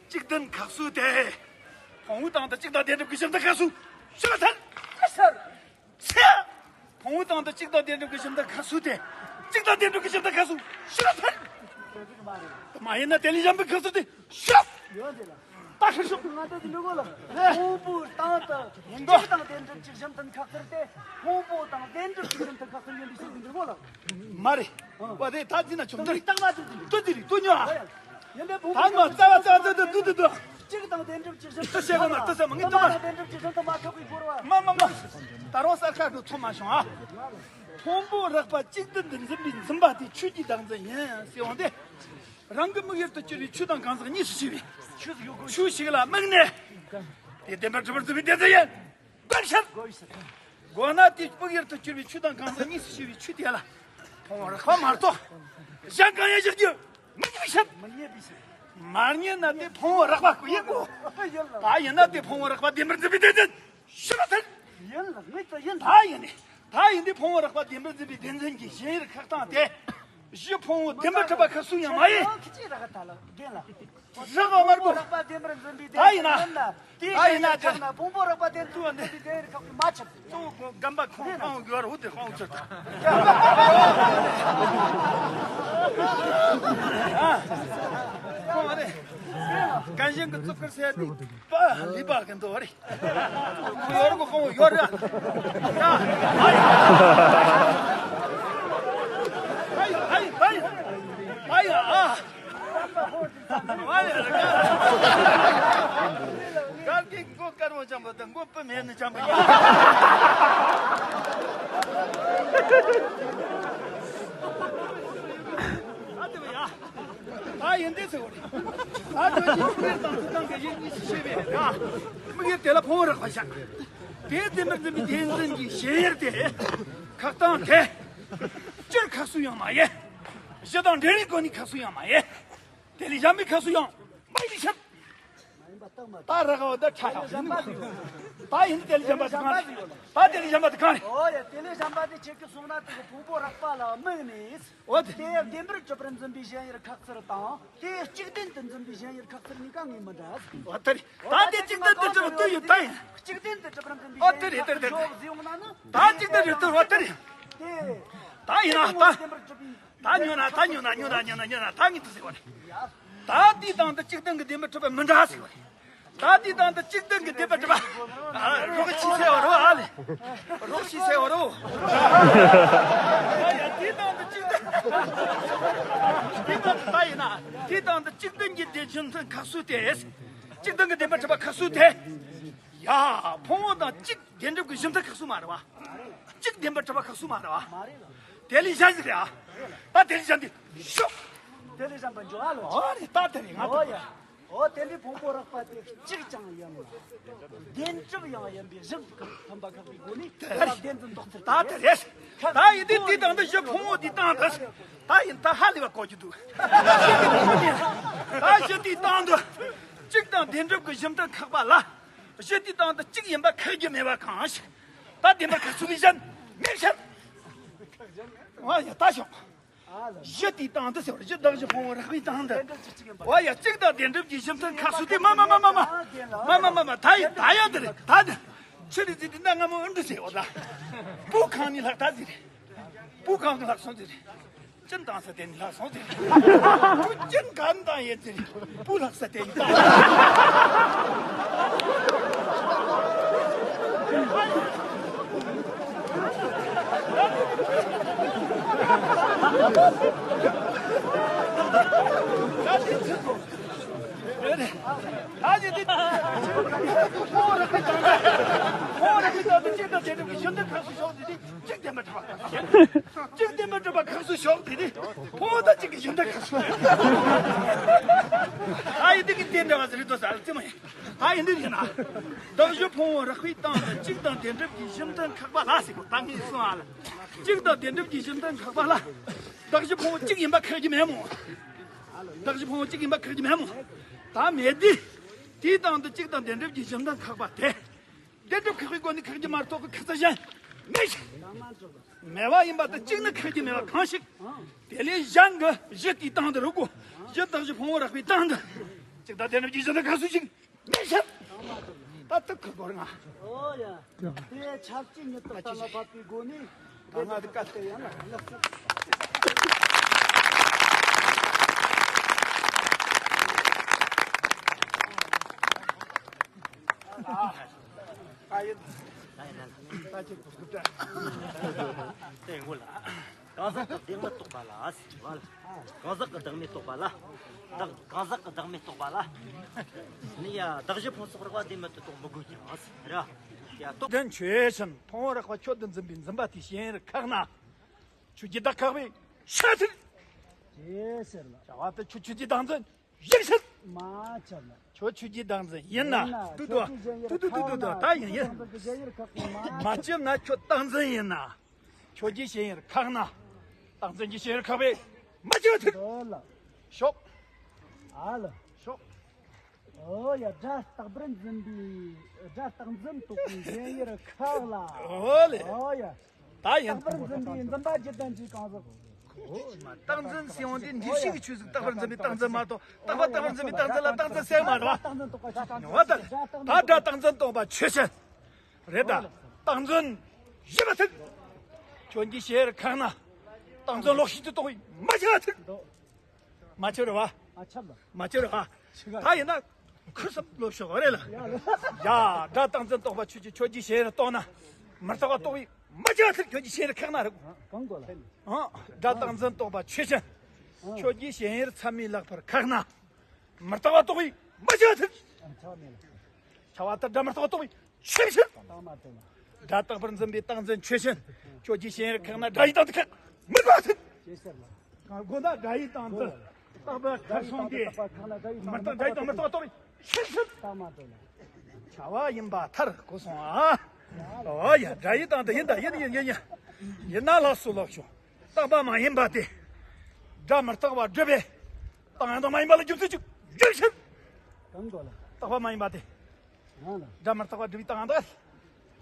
གཅིག་ལྡན་ཁེགས་སུ་དེ། ཕུང་པོའི་སྟེང་དུ་གཅིག་དང་བདེན་གྲུབ་ཀྱི་གཞི་མཐུན་ཁེགས་སུ་ཞིག་ལ་ཐལ། ཚེ། ཕུང་པོའི་སྟེང་དུ་གཅིག་དང་བདེན་གྲུབ་ཀྱི་གཞི་མཐུན་ཁེགས་སུ་དེ། གཅིག་དང་བདེན་གྲུབ་ཀྱི་གཞི་མཐུན་ཁེགས་སུ་ཞིག་ལ་ཐལ། མ་ཡིན་ན་དེ་ལས་གཞན་པའི་ཁེགས་སུ་དེ་ཞིག་ད་ཧྲི་ཤོག་ང་ད་དེ་འགྲོ་གོ་ལ། ཕུང་པོའི་སྟེང་དུ་གཅིག་དང་བདེན་གྲུབ་ཀྱི་གཞི་མཐུན་ཁེགས་ཚུལ་དེ། ཕུང་པོ་དང་བདེན་གྲུབ་ཀྱི་གཞི་མཐུན་ཁེགས་ཚུལ་ཡིན་པའི་ཕྱིར་དུ་འགྱུར་གོ་ལ། མ་རེད། བ་དེ་ད་ཅི་ན་ཆོག་འདིར། རྟགས་མ་དེ་དེ་ལྟོས་དེ་རེད་ལྟོས་ཉོ་ཨ། ཡིན་པའི་ཕུང་པོ། ད་ང་རྩ་བ་རྩ་བ་ཏུ་ཏུ་ཏུ་ཏུ། གཅིག་དང་བདེན་གྲུབ་ཀྱི་གཞི་མཐུན། ཏུ་བཤད་གོ་མ་ཏུ་བཤད་མ་ངས་ཏུ་མ། དེ་དང་བདེན་གྲུབ་ཀྱི་གཞི་མཐུན་མ་ཁེགས་པའི་སྐོར་བ། མ་མ་མ། ད་རུང་གསར་ཁ་འགྲོ་ཐུབ་མ་བྱུང་ཨ། ཕུང་པོ་རགས་པ་གཅིག་ཏུ་འཛིན་པའི་འཛིན་པ་དེ་ཆོས་ཀྱི་བདག་འཛིན་ཡིན་ཟེར་བ་འདི། རང་གི་དམིགས་ཡུལ་དུ་གྱུར་པའི་ཆོས་དང་གང་ཟག་གཉིས་སུ་ཕྱེ་བའི་ཆོས་ཞིག་ལ་དམིགས་ནས། དེ་བདེན་པར་གྲུབ་པར་འཛིན་པའི་བདེན་འཛིན་ཡིན། དགོད་བཤད། དགོས་ན་དེ་དམིགས་ཡུལ་དུ་གྱུར་པའི་ཆོས་དང་གང་ཟག་གཉིས་སུ་ཕྱེ་བའི་ཆོས་དེ་ལ་ཕུང་པོ་རགས་པ་མ་གཏོགས་གཞན་གང་ཡང་བཞག་རྒྱུ་མི་རྙེད་པའི་ཕྱིར། མི་རྙེད་པའི་ཕྱིར། མ་རྙེད་ན་དེ་ཕུང་པོ་རགས་པ་ཡིན་གོ། ཡིན་ལ། ད་ཡིན་ན་དེ་ཕུང་པོ་རགས་པ་བདེན་པར་འཛིན་པའི་བདེན་འཛིན་ཞིག་ལ་ཐལ། ཡིན་ལ་ངས་ད་ཡིན། ད་ཡིན་ནི། ད་ཡིན་དེ་ཕུང་པོ་རགས་པ་བདེན་པར་འཛིན་པའི་བདེན་འཛིན་གྱི་ཞེན་ཡུལ་ཁེགས་སྟངས་དེ། གཞི་ཕུང་བོ་བདེན་པར་གྲུབ་པ་ཁ་གསོ་ཡང་མ་ཡིན། ཁྱེད་ཀྱིས་རག་ག་ད་ལ་རྒན་ལ། རག་ག་མར་གོ། ཕུང་བོ་རགས་པ་བདེན་པར་འཛིན་པའི། ད་ཡིན་ན། དེ་ད་ཡིན་ན་ཆགས་ན་ཕུང་བོ་རགས་པ་བདེན་པར་འཛིན་པའི་གཞན་ཡུལ་ཁེགས་པ་མ་ཆགས། གཙོ་བོ་རྒན་པ་ཁོང་ཕུང་བོ་ཡོད་རུ་དེ་ཕུང་བོ་ཚུར་ད། ཨ། ཁོང་རེད། གན་ཞིང་གི་གཙུག་གུར་སེ་དེ་པ་ལི་པ་གི་འདུག་རེད། ཡོར་གོ་ཁོང་ཡོར་ར། ཡ། ཨའི་ཨའི་ཨའི། ཨའི་ཨ། ཨའི་ཨ། གར་གི་མགོ་དཀར་མོ་ཅན་པོ་དང་མགོ་སྤུ་མེད་ནི་ཅན་པོ་ཡིན། ཨ་དེ་བ་ཡ། ད་ཡིན་དེ་ཟེར་བ་རེད། ད་དོན་གྱི་ཕྱོགས་རིས་དང་ཚུལ་དང་གི་ཡིན་གཉིས་སུ་ཤེས་པས་རེད། དམིགས་ཡུལ་དེ་ལ་ཕུང་བོ་རགས་པ་བཞག་དེ་བདེན་པར་འཛིན་པའི་བདེན་འཛིན་གྱི་གཞན་ཡུལ་དེ། ཁེགས་སྟངས་དེ། སྤྱིར་ཁ་གསོ་ཡང་མ་ཡིན། གཞི་དང་འབྲེལ་བའི་སྒོ་ནས་ཁ་གསོ་ཡང་མ་ཡིན། དེ་ལས་གཞན་པའི་ཁ་གསོ་ཡང་མ་ཡིན་ཕྱིར། ད་རག་པ་ད་ཁྲ་ཡག་ཡིན། ད་ཡིན་དེ་ལས་གཞན་པ་དེ་གང་རེད། ད་དེ་ལས་གཞན་པ་དེ་གང་རེད། ཨོ་ཡ། དེ་ལས་གཞན་པ་དེ་ཁྱེད་ཀྱིས་གསུངས་ན་དེ་གི་ཕུང་པོ་རགས་པ་ལ་དམིགས་ནས། འོ་དེ། དེ་བདེན་པར་གྲུབ་པར་འཛིན་པའི་གཞན་ཡུལ་ཁེགས་ཚུལ་དང་། དེ་གཅིག་བདེན་དུ་འཛིན་པའི་གཞན་ཡུལ་ཁེགས་ཚུལ་གཉིས་ཀ་ངེས་མི་འདྲ། འོ་དེ་རེད། ད་དེ་གཅིག་བདེན་དུ་གྲུབ་པ་དེ་ཡོད་ད་ཡིན། གཅིག་བདེན་དུ་གྲུབ་པར་འཛིན་པའི། འོ་དེ་རེད་དེ་རེད་དེ་རེད། ད་གཅིག་བདེན་རེད་དེ། འོ་དེ་རེད། དེ། ད་ཡིན་ན་ད། བདེན་པར་གྲུབ་པའི། ད་ཉོ་ན་ད་ཉོ་ན་ཉོ་ན་ཉོ་ན་ཉོ་ན་ད་ངས་དེ་ཟེར་བ་རེད། ད་དེའི་སྟེང་དུ་གཅིག་བདེན་གྱི་བདེན་པར་གྲུབ་པ་མི་འདྲ་ཟེར་བ་རེད། ད་དེའི་སྟེང་དུ་གཅིག་བདེན་གྱི་བདེན་པར་གྲུབ་པ། ཨ། རོགས་ཆི་ཟེར་བ་རོགས་ཨ་ལེ། རོགས་ཆི་ཟེར་བ་རོགས། ཡ་ཡ། དེའི་སྟེང་དུ་གཅིག་བདེན། དེའི་སྟེང་དུ་ད་ཡིན་ན། དེའི་སྟེང་དུ་གཅིག་བདེན་གྱི་བདེན་རྫུན་ཁ་གསོ་དེ། གཅིག་བདེན་གྱི་བདེན་པར་གྲུབ་པ་ཁ་གསོ་དེ། ཡ། ཕུང་པོ་དང་གཅིག་བདེན་གྲུབ་ཀྱི་གཞི་མཐུན་ཁ་གསོ་མ་རེད་བ། གཅིག་བདེན་པར་གྲུབ་པ་ཁ་གསོ་མ་རེད་བ། དེ་ལས་གཞན་ཞིག་རེད་ཨ། ད་དེ་ལས་གཞན་དེ་ཤོག་དེ་ལས་གཞན་པ་འཇོག་ཨ་ལོ། ཨོ་རེད། ད་དེ་རེད། ང་ཨོ་ཡ། ཨོ་དེ་འདྲའི་ཕུང་པོ་རགས་པ་དེ་གཅིག་ཀྱང་ཡིན་ལ། བདེན་གྲུབ་ཡང་ཡིན་པའི་གཞི་མཐུན་པ་ཁེགས་པའི་སྒོ་ནས་དེ་ལ་བདེན་འཛིན་ལྡོག་ཚུལ་ད་དེ་རེད། ད་ཡིན་དུས་དེའི་སྟེང་དུ་གཞི་ཕུང་པོ་དེའི་སྟེང་དུ། ད་ཡིན་ད་ཧ་ལས་པ་གོ་རྒྱུ་འདུག་ད་གཞི་དེའི་སྟེང་དུ། གཅིག་དང་བདེན་གྲུབ་ཀྱི་གཞི་མཐུན་ཁེགས་པ་ལ། གཞི་དེའི་སྟེང་དུ་གཅིག་ཡིན་པ་ཁེགས་རྒྱུ་མེད་པ་གང་ཞིག་ད་བདེན་པར་ཁ་གསོ་ལས་གཞན་མེད་ཕྱིར། ཨ་ཡ། ད་ཤོག་གཞི་དེའི་སྟེང་དུ་ཟེར་བ། གཞི་བདག་གཞི་ཕུང་པོ་རགས་པའི་སྟེང་དུ། ཨོ་ཡ། གཅིག་དང་བདེན་གྲུབ་ཀྱི་གཞི་མཐུན་ཁ་གསོ་དེ། མ་མ་མ་མ་མ། མ་མ་མ་མ། ད་ཡིན་ད་ཡ་འདི་རེད། ད་འདི། ཆི་རེད་ཟེར་དུས་ན་སྔ་མོ་ཨ་འདྲ་ཟེར་བ་ལ། སྤུ་གང་ནས་ལྷག་ད་ཟེར། སྤུ་གང་ནས་ལྷག་སོང་ཟེར། གཅིན་བཏང་ས་དེ་ནས་ལྷག་སོང་ཟེར། སྤུ་གཅིན་གང་བཏང་ཡིན་ཟེར། སྤུ་ལྷག་ས་དེ་ནས་བཏང་། ད་ཅི་འདི། ཁོང་རང་གི་དང་། ཁོང་རང་གི་དང་དུ་གཅིག་དང་བདེན་གྲུབ་ཀྱི་གཞི་མཐུན་ཁ་གསོ་ཤོག་དེ་དེ་གཅིག་བདེན་པར་གྲུབ་པ། གཅིག་བདེན་པར་གྲུབ་པ་ཁ་གསོ་ཤོག་དེ་དེ། ཕུང་པོ་དང་གཅིག་གི་གཞི་མཐུན་ཁ་གསོ། ཨ་ཡི་དེ་གི་དེ་འདྲ་བ་ཟེར་དུས་ས་ལ་རྩེ་མོ་ཡིན། ཨ་ཡི་འདི་ཡིན་ན། བདག་གཞི་ཕུང་པོ་རགས་པའི་སྟེང་དུ་གཅིག་དང་བདེན་གྲུབ་ཀྱི་གཞི་མཐུན་ཁེགས་པ་ལ་ཟེར་གོ། ད་ངས་གསུངས་ཨ་ལ། གཅིག་དང་བདེན་གྲུབ་ཀྱི་གཞི་མཐུན་ཁེགས་པ་ལ། བདག་གཞི་ཕུང་པོ་གཅིག་ཡིན་པ་ཁེགས་ཀྱི་མེད་མོ། བདག་གཞི་ཕུང་པོ་གཅིག་ཡིན་པ་ཁེགས་ཀྱི་མེད་མོ། ད་མེད་དེ། དེའི་སྟེང་དུ་གཅིག་དང་བདེན་གྲུབ་ཀྱི་གཞི་མཐུན་ཁེགས་པ་དེ། བདེན་གྲུབ་ཁེགས་པའི་སྒོ་ནས་ཁེགས་རྒྱུ་མ་གཏོགས་པའི་ཁེགས་ཚད་གཞན་མེད་ཞིང་། མེད་པ་ཡིན་པ་དང་གཅིག་ནི་ཁེགས་རྒྱུ་མེད་པ་གང་ཞིག་དེ་ལས་གཞན་གྱི་གཞི་དེའི་སྟེང་དུ་རུ་དགོས། གཞི་བདག་གཞི་ཕུང་པོ་རགས་པའི་སྟེང་དུ། གཅིག་དང་བདེན་གྲུབ་ཀྱི་གཞི་མཐུན་ཁ་གསོ་ཞིག་མེད་ཕྱིར། ད་དུ་ཁུར་དགོས་རེད་ང་། ཨོ་ཡ། དེ་ཆབས་ཅིག་ཉིད་དུ་གཏན་ལ་ཕབ་པའི་སྒོ་ནས། ད་ང་དེ་བཀའ་དེ་ཡང་ལ་ལགས་སོ། ཨ་ཡིན། ད་ཅིག་ཐུག་ཐུབ་དྲ། དེ་ངོ་ལ། གང་ཟག་གི་བདག་མེད་རྟོགས་པ་ལ་ཟེར་བ་ལ། གང་ཟག་གི་བདག་མེད་རྟོགས་པ་ལ། བདག་གང་ཟག་གི་བདག་མེད་རྟོགས་པ་ལ། ནི་ཡ་བདག་གཞི་ཕུང་སོགས་རགས་པ་བདེན་མེད་དུ་རྟོགས་མི་དགོས་ཀྱང་ཟེར་ར། ཡ་རྟོགས། དོན་ཆོས་ཅན། ཕུང་པོ་རགས་པ་ཁྱོད་དུ་འཛིན་པའི་འཛིན་པ་དེའི་ཞེན་ཡུལ་ཁེགས་ན། ཁྱོད་ཀྱི་བདག་ཁེགས་པའི་ཆ་མཐུན། ཅེས་ཟེར་ལ། བྱ་བ་དེ་ཁྱོད་ཁྱོད་ཀྱི་བདག་འཛིན་ཡིན་ཕྱིར། མ་ཁྱབ་ན། ཁྱོད་ཁྱོད་ཀྱི་བདག་འཛིན་ཡིན་ན། ཡིན་ན། ཏུ་ཏུ། ཁྱོད་ཀྱི་ཞེན་ཡུལ་ཏུ་ཏུ་ཏུ་ཏུ་ཏུ། ཁེགས་ན། ད་ཡིན་ཡིན། ཁྱོད་ཀྱི་ཞེན་ཡུལ་ཁེགས་པ་མ། མ་ཁྱབ་ན་ཁྱོད་བདག་འཛིན་ཡིན་ན། ཁྱོད་ཀྱི་ཞེན་ཡུལ་ཁེགས་ན། བདག་འཛིན་གྱི་ཞེན་ཡུལ་ཁེགས་པས་མ་ཁྱབ་ཐུབ། ལ། ཤོག་ཨ་ལ། ཤོག་ཨོ་ཡ། སྒྲ་རྟག་པར་འཛིན་པའི། སྒྲ་རྟག་འཛིན་རྟོགས་པའི་ཞེན་ཡུལ་ཁེགས་ལ། ཨོ་ལེ། ཨོ་ཡ། ད་ཡིན། རྟག་པར་འཛིན་པའི་འཛིན་པ་རྒྱུ་ལྡན་གྱི་གང་ཟག་རྟག་འཛིན་ཟེར་ཡོང་དུས་འདུས་བྱས་ཀྱི་ཆོས་ཟིག་རྟག་པར་འཛིན་པའི་རྟག་འཛིན་མ་གཏོགས། རྟག་པ་རྟག་པར་འཛིན་པའི་རྟག་འཛིན་ལ་རྟག་འཛིན་ཟེར་མ་རེད་བ། ཡོང་བ་ད། ད་སྒྲ་རྟག་འཛིན་སྟོང་པ་ཆོས་ཅན། རེད་ད། རྟག་འཛིན་བཞི་པ་ཐུག་ཁྱོད་ཀྱི་ཞལ་ཁ་ན། རྟག་འཛིན་ལོག་ཤེས་ཀྱིས་སྟོང་པའི་མ་ཆགས་ཐུག་མ་ཆགས་རེད་བ། ཨ་ཆབ་ལ། མ་ཆགས་རེད་བ། ཆི་ག་ད་ཡིན་ན་ཁུ་སིམ་ལོ་ཤོག་རེད་ལ། ཡ། སྒྲ་རྟག་འཛིན་སྟོང་པ་ཆོས་ཅན། ཁྱོད་ཀྱི་ཞལ་སྟོང་ན། མི་རྟག་པ་སྟོང་པའི་མ་ཆགས་ཐུག་ཁྱོད་ཀྱི་ཞལ་ཁ་ན་རེད། གང་གོ་ལ། ཨང་། སྒྲ་རྟག་འཛིན་སྟོང་པ་ཆོས་ཅན། ཁྱོད་ཀྱི་ཞལ་མཚམས་མེད་ལག་པར་ཁ་ན། མི་རྟག་པ་སྟོང་པའི་མ་ཆགས་ཐུག་ཆ་བ་མེད་ལ། ཆ་བ་ལྟར་སྒྲ་མི་རྟག་པ་སྟོང་པའི་ཆོས་ཅན། རྟག་མ་དེ་ལ། སྒྲ་རྟག་པར་འཛིན་པའི་རྟག་འཛིན་ཆོས་ཅན། ཁྱོད་ཀྱི་ཞལ་ཁ་ན་སྒྲ་ཡི་དང་དུ་ཁ་མི་རྟག་ཐུག་ཅེས་ཟེར་ལ། གང་གོ་ན་སྒྲ་ཡི་དང་དུ་རྟག་པ་ཁ་སོང་སྟེ། མི་རྟག་སྒྲ་ཡི་དང་མི་རྟག་སྟོང་པའི་ཆོས་ཅན། རྟག་མ་དེ་ལ། བྱ་བ་ཡིན་པ་མཐར་གོ་སོང་ཨ། ཨོ་ཡ། སྒྲ་ཡི་དང་དུ་ཡིན་ད་ཡིན་ཡིན་ཡིན་ཡིན། ཡིན་ན་ལགས་སོ་ལགས་སོ། རྟག་པ་མ་ཡིན་པ་དེ། སྒྲ་མི་རྟག་པ་སྒྲུབ་པའི་རྟགས་ཡང་དག་མ་ཡིན་པ་ལ་རྒྱུ་མཚན་གཅིག་བརྗོད་ཕྱིར། གང་གོ་ལ། རྟག་པ་མ་ཡིན་པ་དེ། ཡང་ལ། སྒྲ་མི་རྟག་པ་སྒྲུབ་པའི་རྟགས་ཡང་དག་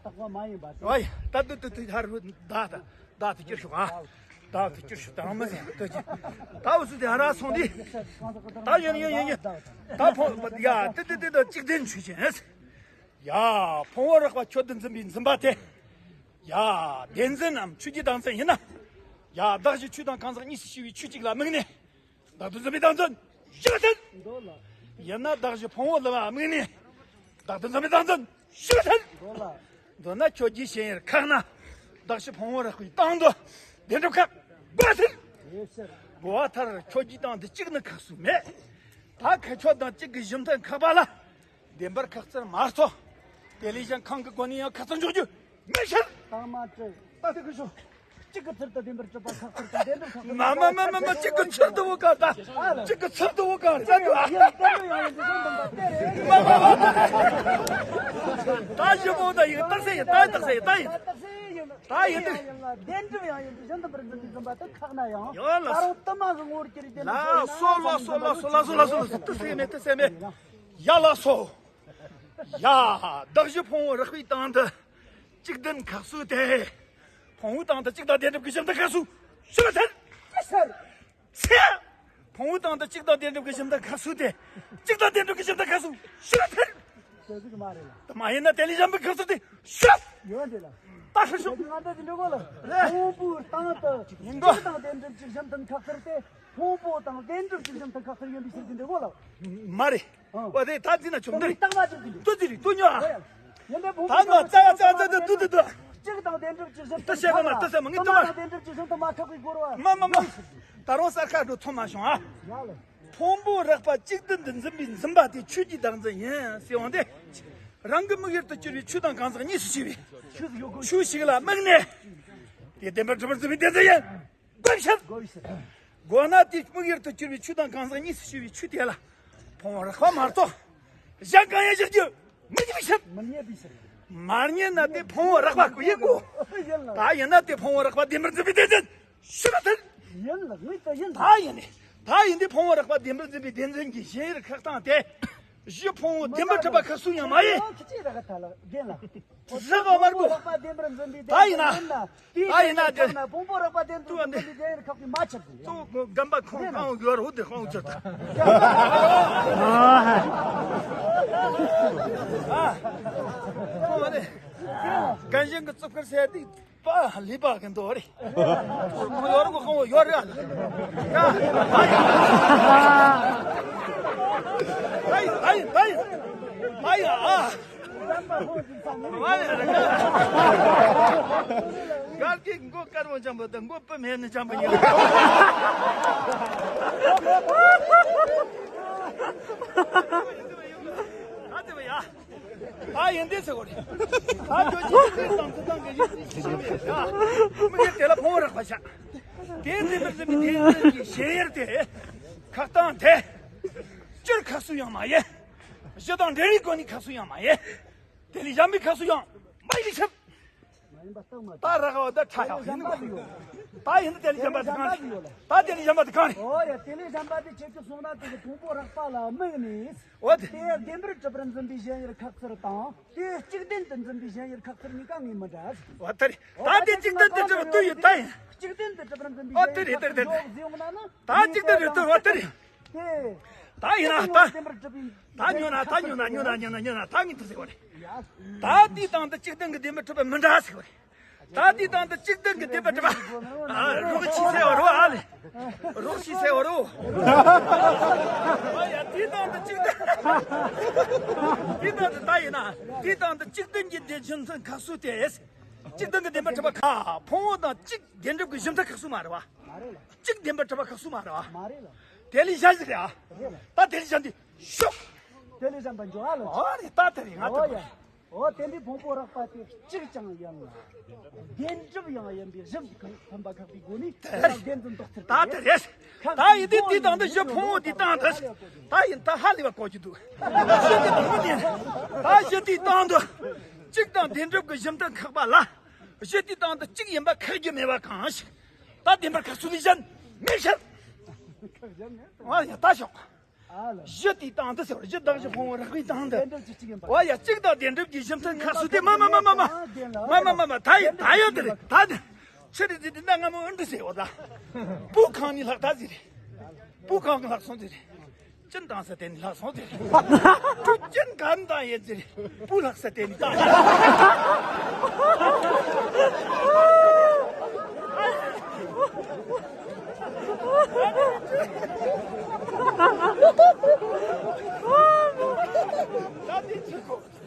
རྟག་པ་མ་ཡིན་པ་དེ། ཨོ་ཡ། ད་དུ་དུ་དུ་ཧར་རུ་ད་ད་ད་དུ་ཅིར་ཤོག་ཨ། ད་དུ་ཅིར་ཤོག་ད་མ་ཟེར་དུ་ཅི། ད་འུ་སུ་དེ་ཧ་ར་སོང་དི། ད་ཡིན་ཡིན་ཡིན་ཡིན། ད་ཕོ་ཡ་དི་དི་དི་ད་གཅིག་བདེན་ཆོས་ཅན། ཡ། ཕུང་པོ་རགས་པ་ཁྱོད་དུ་འཛིན་པའི་འཛིན་པ་དེ། ཡ། བདེན་འཛིན་ནམ་ཆོས་ཀྱི་བདག་འཛིན་ཡིན་ན། ཡ། གདགས་གཞི་ཆོས་དང་གང་ཟག་གཉིས་སུ་ཕྱེ་བའི་ཆོས་གཅིག་ལ་དམིགས་ནས། བདག་ཏུ་འཛིན་པའི་བདག་འཛིན་ཞིག་ཐལ། ཡིན་ན་གདགས་གཞི་ཕུང་པོ་ལ་དམིགས་ནས། བདག་ཏུ་འཛིན་པའི་བདག་འཛིན་ཞིག་ཐལ། མདོར་ན་ཁྱོད་ཀྱི་ཞེན་ཡུལ་ཁ་ན། གདགས་གཞི་ཕུང་པོ་རགས་པའི་སྟེང་དུ། བདེན་གྲུབ་ཁ་དགོས་ཐལ། གོ་བ་མཐར་ཁྱོད་ཀྱི་སྟེང་དུ་གཅིག་ནི་ཁ་སུ་མེད། ད་ཁ་ཁྱོད་དང་གཅིག་གི་གཞི་མཐུན་ཁེགས་པ་ལ། བདེན་པར་ཁེགས་ཚུལ་མ་རྟོགས། དེ་ལས་ཀྱང་གང་གི་སྒོ་ནས་ཡང་ཁ་ཚུར་འཇོག་རྒྱུ་མི་ཤེས། ད་མ་དྲི། ད་དེ་གི་ཤོག་གཅིག་གི་ཚུལ་དུ་བདེན་པར་གྲུབ་པ་ཁེགས་ཚུལ་དང་བདེན་པར་ཁེགས་ཚུལ། མ་མ་མ་མ་མ། གཅིག་གི་ཚུལ་དུ་བོ་ག་ད། གཅིག་གི་ཚུལ་དུ་བོ་ག་ད་དུ་ཨ། ཡིན་ད་དུ་ཡང་ཡིན་དུ་ཤོག་འདུག་པ་དེ་རེད། མ་མ་མ་མ། ད་ཞི་མོ་ད་ཡིན་རྟགས་སེ་ཡིན། ད་ཡིན་རྟགས་སེ་ཡིན། ད་ཡིན། ད་ཡིན་དུ། ད་ཡིན་དུ། བདེན་གྲུབ་ཡང་ཡིན་དུ་བཞིན་དུ་པར་འཛིན་པའི་འཛིན་པ་དེ་ཁེགས་ན་ཡང་། ཡོད་ལ། ད་རུང་དུ་མ་གི་ངོ་བོར་གྱུར་བདེན་གྲུབ། ལ་སོ་ལ་སོ་ལ་སོ་ལ་སོ་ལ་སོ་ལ། དུ་སེ་མེད་དུ་སེ་མེད། ཡ་ལ་སོ། ཡ། གདགས་གཞི་ཕུང་པོ་རགས་པའི་སྟེང་དུ་གཅིག་བདེན་ཁེགས་སུ་དེ། ཕུང་པོའི་སྟེང་དུ་གཅིག་དང་བདེན་གྲུབ་ཀྱི་གཞི་མཐུན་ཁེགས་སུ་ཞིག་ཐལ། ཚེ། ཕུང་པོའི་སྟེང་དུ་གཅིག་དང་བདེན་གྲུབ་ཀྱི་གཞི་མཐུན་ཁེགས་སུ་དེ། གཅིག་དང་བདེན་གྲུབ་ཀྱི་གཞི་མཐུན་ཁེགས་སུ་ཞིག་ཐལ། དེ་ཟིག་མ་རེད་ལ། དེ་མ་ཡིན་ན་དེ་ལས་གཞན་པའི་ཁེགས་ཚུལ་དེ་ཞིག་ཡོད་འདི་ལ། ད་ཤི་ཤོག་ང་འདྲ་ཅིག་འདྲི་གོ་ལ། རེད། ཕུང་པོའི་སྟེང་དུ་ཡིན་གོ། གཅིག་དང་བདེན་གྲུབ་ཀྱི་གཞི་མཐུན་ཁེགས་ཚུལ་དེ། ཕུང་པོ་དང་བདེན་གྲུབ་ཀྱི་གཞི་མཐུན་ཁེགས་ཚུལ་ཡིན་པའི་ཕྱིར་གྱི་འདྲི་གོ་ལ། མ་རེད། ཨ། འོ་དེ་ད་འདི་ན་ཆུང་འདི་རེད། རྟགས་མ་ཅིག་འདི་རེད། ཏུ་འདི་རེད། ཏུ་ཉོ་ཨ། ཡིན་པའི་ཕུང་པོ་ད་ང་ཙ་ཡ་ཙ་ཙ་ཏུ་ཏུ་ཏུ། གཅིག་དང་བདེན་གྲུབ་ཀྱི་གཞི་མཐུན། ཏུ་བཤད་གོ་མ། ཏུ་བཤད་མ། ངས་ཏུ་མ། དང་བདེན་གྲུབ་ཀྱི་གཞི་མཐུན་མ་ཁེགས་པའི་སྐོར་བ། མ་མ་མ། ད་རུང་གསར་ཁ་འགྲོ་ཐུབ་མ་བྱུང་ཨ། ཡ་ལ། ཕུང་པོ་རགས་པ་གཅིག་བདུན་དུ་འཛིན་པའི་འཛིན་པ་དེ་ཆོས་ཀྱི་བདག་འཛིན་ཡིན་ཟེར་འོང་དེ། རང་གི་དམིགས་ཡུལ་དུ་གྱུར་པའི་ཆོས་དང་གང་ཟག་གཉིས་སུ་ཕྱེ་བའི་ཆོས་ཤིག་ལ་དམིགས་ནས། དེ་བདེན་པར་གྲུབ་པར་འཛིན་པའི་བདེན་འཛིན་ཡིན། དགོས་ཤེས། དགོས་ཤེས། དགོས་ན་དེ་དམིགས་ཡུལ་དུ་གྱུར་པའི་ཆོས་དང་གང་ཟག་གཉིས་སུ་ཕྱེ་བའི་ཆོས་དེ་ལ། ཕུང་པོ་རགས་པ་མ་གཏོགས། གཞན་གང་ཡང་བཞག་རྒྱུ་མི་རྙེད་པའི་ཕྱིར། མི་རྙེད་པའི་ཕྱིར། མ་རྙེད་ན་དེ་ཕུང་པོ་རགས་པ་ཀུན་ཡིན་གོ། ཡིན་ལ། ད་ཡིན་ན་དེ་ཕུང་པོ་རགས་པ་བདེན་པར་འཛིན་པའི་བདེན་འཛིན་ཞིག་ཐལ། ཡིན་ལ། ངས་ད་ཡིན། ད་ཡིན་ནི། ད་ཡིན་དེ་ཕུང་པོ་རགས་པ་བདེན་པར་འཛིན་པའི་བདེན་འཛིན་གྱི་ཞེན་ཡུལ་ཁེགས་སྟངས་དེ། གཞི་ཕུང་པོ་བདེན་པར་གྲུབ་པ་ཁེགས་སུ་ཡང་མ་ཡིན། ཁྱི་ཅི་ར་ག་ཐ་ལ་རྒན་ལ། ཟི་བ་མར་གོ། ཕུང་པོ་རགས་པ་བདེན་པར་འཛིན་པའི་ད་ཡིན་ན། བདེན་འཛིན་ཡིན་ན། ད་ཡིན་ན་དེ། ཕུང་པོ་རགས་པ་བདེན་པར་འཛིན་པའི་ཞེན་ཡུལ་ཁེགས་པའི་མ་ཆགས་ཟིན། ཏུ་རྒན་པ་ཁོང་ཁོང་ཡོར་འུ་དེ་ཁོང་ཆོད་ད། ཨ། ཁོང་ཨ་ནི། རྒན་གཞོན་གྱི་རྩུབ་ཁར་ཟེར་དེ། པ་ལི་པ་གི་འདོ་རེ། ཡོར་གོ་ཁོང་ཡོར་ར། ཡ། ཨའི་ཨའི་ཨའི་ཨའི་ཨ། གར་གི་མགོ་དཀར་བོ་འཇམ་པོ་དང་མགོ་པུ་མེད་ནི་འཇམ་པོ་ཡིན། ཨ་དེ་བ་ཡ། ད་ཡིན་དེ་ཟེར་བ་རེད། ད་ཁྱོད་ཀྱིས་དེ་དང་དེ་དང་གི་ཡིན་དེ་ཤེས་པས་ཡ། མི་ཡིན་དེ་ལ་ཕུང་པོ་རགས་པ་བཞག་དེ་འཛིན་པར་འཛིན་པའི་དེ་འཛིན་གྱི་ཞེན་ཡུལ་དེ། ཁེགས་སྟངས་དེ། སྤྱིར་ཁེགས་སུ་ཡང་མ་ཡིན། གཞི་དང་འབྲེལ་བའི་སྒོ་ནས་ཁེགས་སུ་ཡང་མ་ཡིན། དེ་ལས་གཞན་པའི་ཁེགས་སུ་ཡང་མ་ཡིན་ཕྱིར། ད་རག་བ་ད་ཁྲ་ཡག་ཡིན་པ་ཡོད། ད་ཡིན་ན་དེ་ལས་གཞན་པ་དེ་གང་རེད། ད་དེ་ལས་གཞན་པ་དེ་གང་རེད། ཨོ་ཡ། དེ་ལས་གཞན་པ་དེ་ཁྱེད་ཀྱི་གསུང་ན་དེ་གི་དང་པོ་རགས་པ་ལ་དམིགས་ནས། འོ་དེ། དེ་བདེན་པར་གྲུབ་པར་འཛིན་པའི་ཞེན་ཡུལ་ཁ་གསལ་དང་། དེ་གཅིག་བདེན་དུ་འཛིན་པའི་ཞེན་ཡུལ་ཁ་གསལ་གཉིས་ཀ་ངོས་མི་འདྲ། འོ་དེ་རེད། ད་དེ་གཅིག་བདེན་དུ་གྲུབ་པ་དུས་ཡུལ་ད་ཡིན། གཅིག་བདེན་དུ་གྲུབ་པར་འཛིན་པའི་འོ་དེ་རེད། དེ་རེད། དེ་རེད། ད་གཅིག་བདེན་རེད་དོ། འོ་དེ་རེད། དེ། ད་ཡིན་ན་ད། ད་ཉོ་ན་ད་ཉོ་ན་ཉོ་ན་ཉོ་ན་ཉོ་ན་ཉོ་ན་ད་ངས་འདི་ཟེར་བ་རེད། ད་དེའི་སྟེང་དུ་གཅིག་བདེན་གྱི་བདེན་པར་གྲུབ་པ་མི་འདྲ་ཟེར་བ་རེད། ད་དེའི་སྟེང་དུ་གཅིག་བདེན་གྱི་བདེན་པར་གྲུབ་པ། ཨ། རོགས་ཤི་ཟེར་བ་རོ། ཨ་ལེ། རོགས་ཤི་ཟེར་བ་རོ། ཨ་ཡ། དེའི་སྟེང་དུ་གཅིག་བདེན། དེའི་སྟེང་དུ་ད་ཡིན་ན། དེའི་སྟེང་དུ་གཅིག་བདེན་གྱི་བདེན་རྒྱུ་མཚན་ཁ་གསོ་དེ། གཅིག་བདེན་གྱི་བདེན་པར་གྲུབ་པ་ཁ་ཕུང་པོ་དང་གཅིག་བདེན་གྲུབ་ཀྱི་གཞི་མཐུན་ཁ་གསོ་མ་རེད་བ། གཅིག་བདེན་པར་གྲུབ་པ་ཁ་གསོ་མ་རེད་བ། མ་རེད་ལ། དེ་ལས་གཞན་ཞིག་རེད་ཨ། རེད་ལ། ད་དེ་ལས་གཞན་དེ་ཤོག་དེ་ལས་གཞན་པ་འཇོག་ཨ་ལ། ཨོ་རེད། ད་དེ་རེད། ང་ཨོ་ད་ཡ། ཨོ་དེ་འདྲའི་ཕུང་པོ་རགས་པ་དེ་གཅིག་ཀྱང་ཡང་ལ། བདེན་གྲུབ་ཡང་ཡིན་པའི་གཞི་མཐུན་པ་ཁེགས་པའི་སྒོ་ནས་དེ་ལ་བདེན་འཛིན་རྟོགས་ཚུལ་ད་དེ་རེད། ད་ཡིན་དུས་དེའི་སྟེང་དུ་གཞི་ཕུང་པོ་དེའི་སྟེང་དུ། ད་ཡིན་ད་ཧ་ལས་པ་གོ་རྒྱུ་འདུག་གཞི་དེ་དང་པོ་དེ། ད་གཞི་དེའི་སྟེང་དུ་གཅིག་དང་བདེན་གྲུབ་ཀྱི་གཞི་མཐུན་ཁེགས་པ་ལ། གཞི་དེའི་སྟེང་དུ་གཅིག་ཡིན་པ་ཁེགས་རྒྱུ་མེད་པ་གང་ཞིག་ད་བདེན་པར་ཁ་གསོ་ལས་གཞན་མེད་ཕྱིར། ཁ་གཞན་མེད། ཨ་ཡ། ད་ཤོག་ཨ་ལ། གཞི་དེའི་སྟེང་དུ་ཟེར་བ། གཞི་དང་གཞི་ཕུང་པོ་རགས་པའི་སྟེང་དུ། བདེན་གྲུབ་ཀྱི་གཅིག་ཡིན་པ། ཨ་ཡ། གཅིག་དང་བདེན་གྲུབ་ཀྱི་གཞི་མཐུན་ཁ་གསོ་དེ། མ་མ་མ་མ་མ། མ་མ་མ་མ། ད་ཡིན་ད་ཡོད་དེ་རེད། ད་དེ་ཕྱི་རེད་ཟེར་དེ་ན་སྔ་མོ་ཨ་འདྲ་ཟེར་བ་ད། སྤུ་གང་ནས་ལྷག་ད་ཟེར་རེད། སྤུ་གང་གི་ལྷག་སོང་ཟེར་རེད། གཅིན་དང་ས་དེ་ནི་ལྷག་སོང་དེ་རེད། སྤུ་གཅིན་གང་དང་ཡིན་ཟེར་རེད། སྤུ་ལྷག་ས་དེ་ནི་དང་།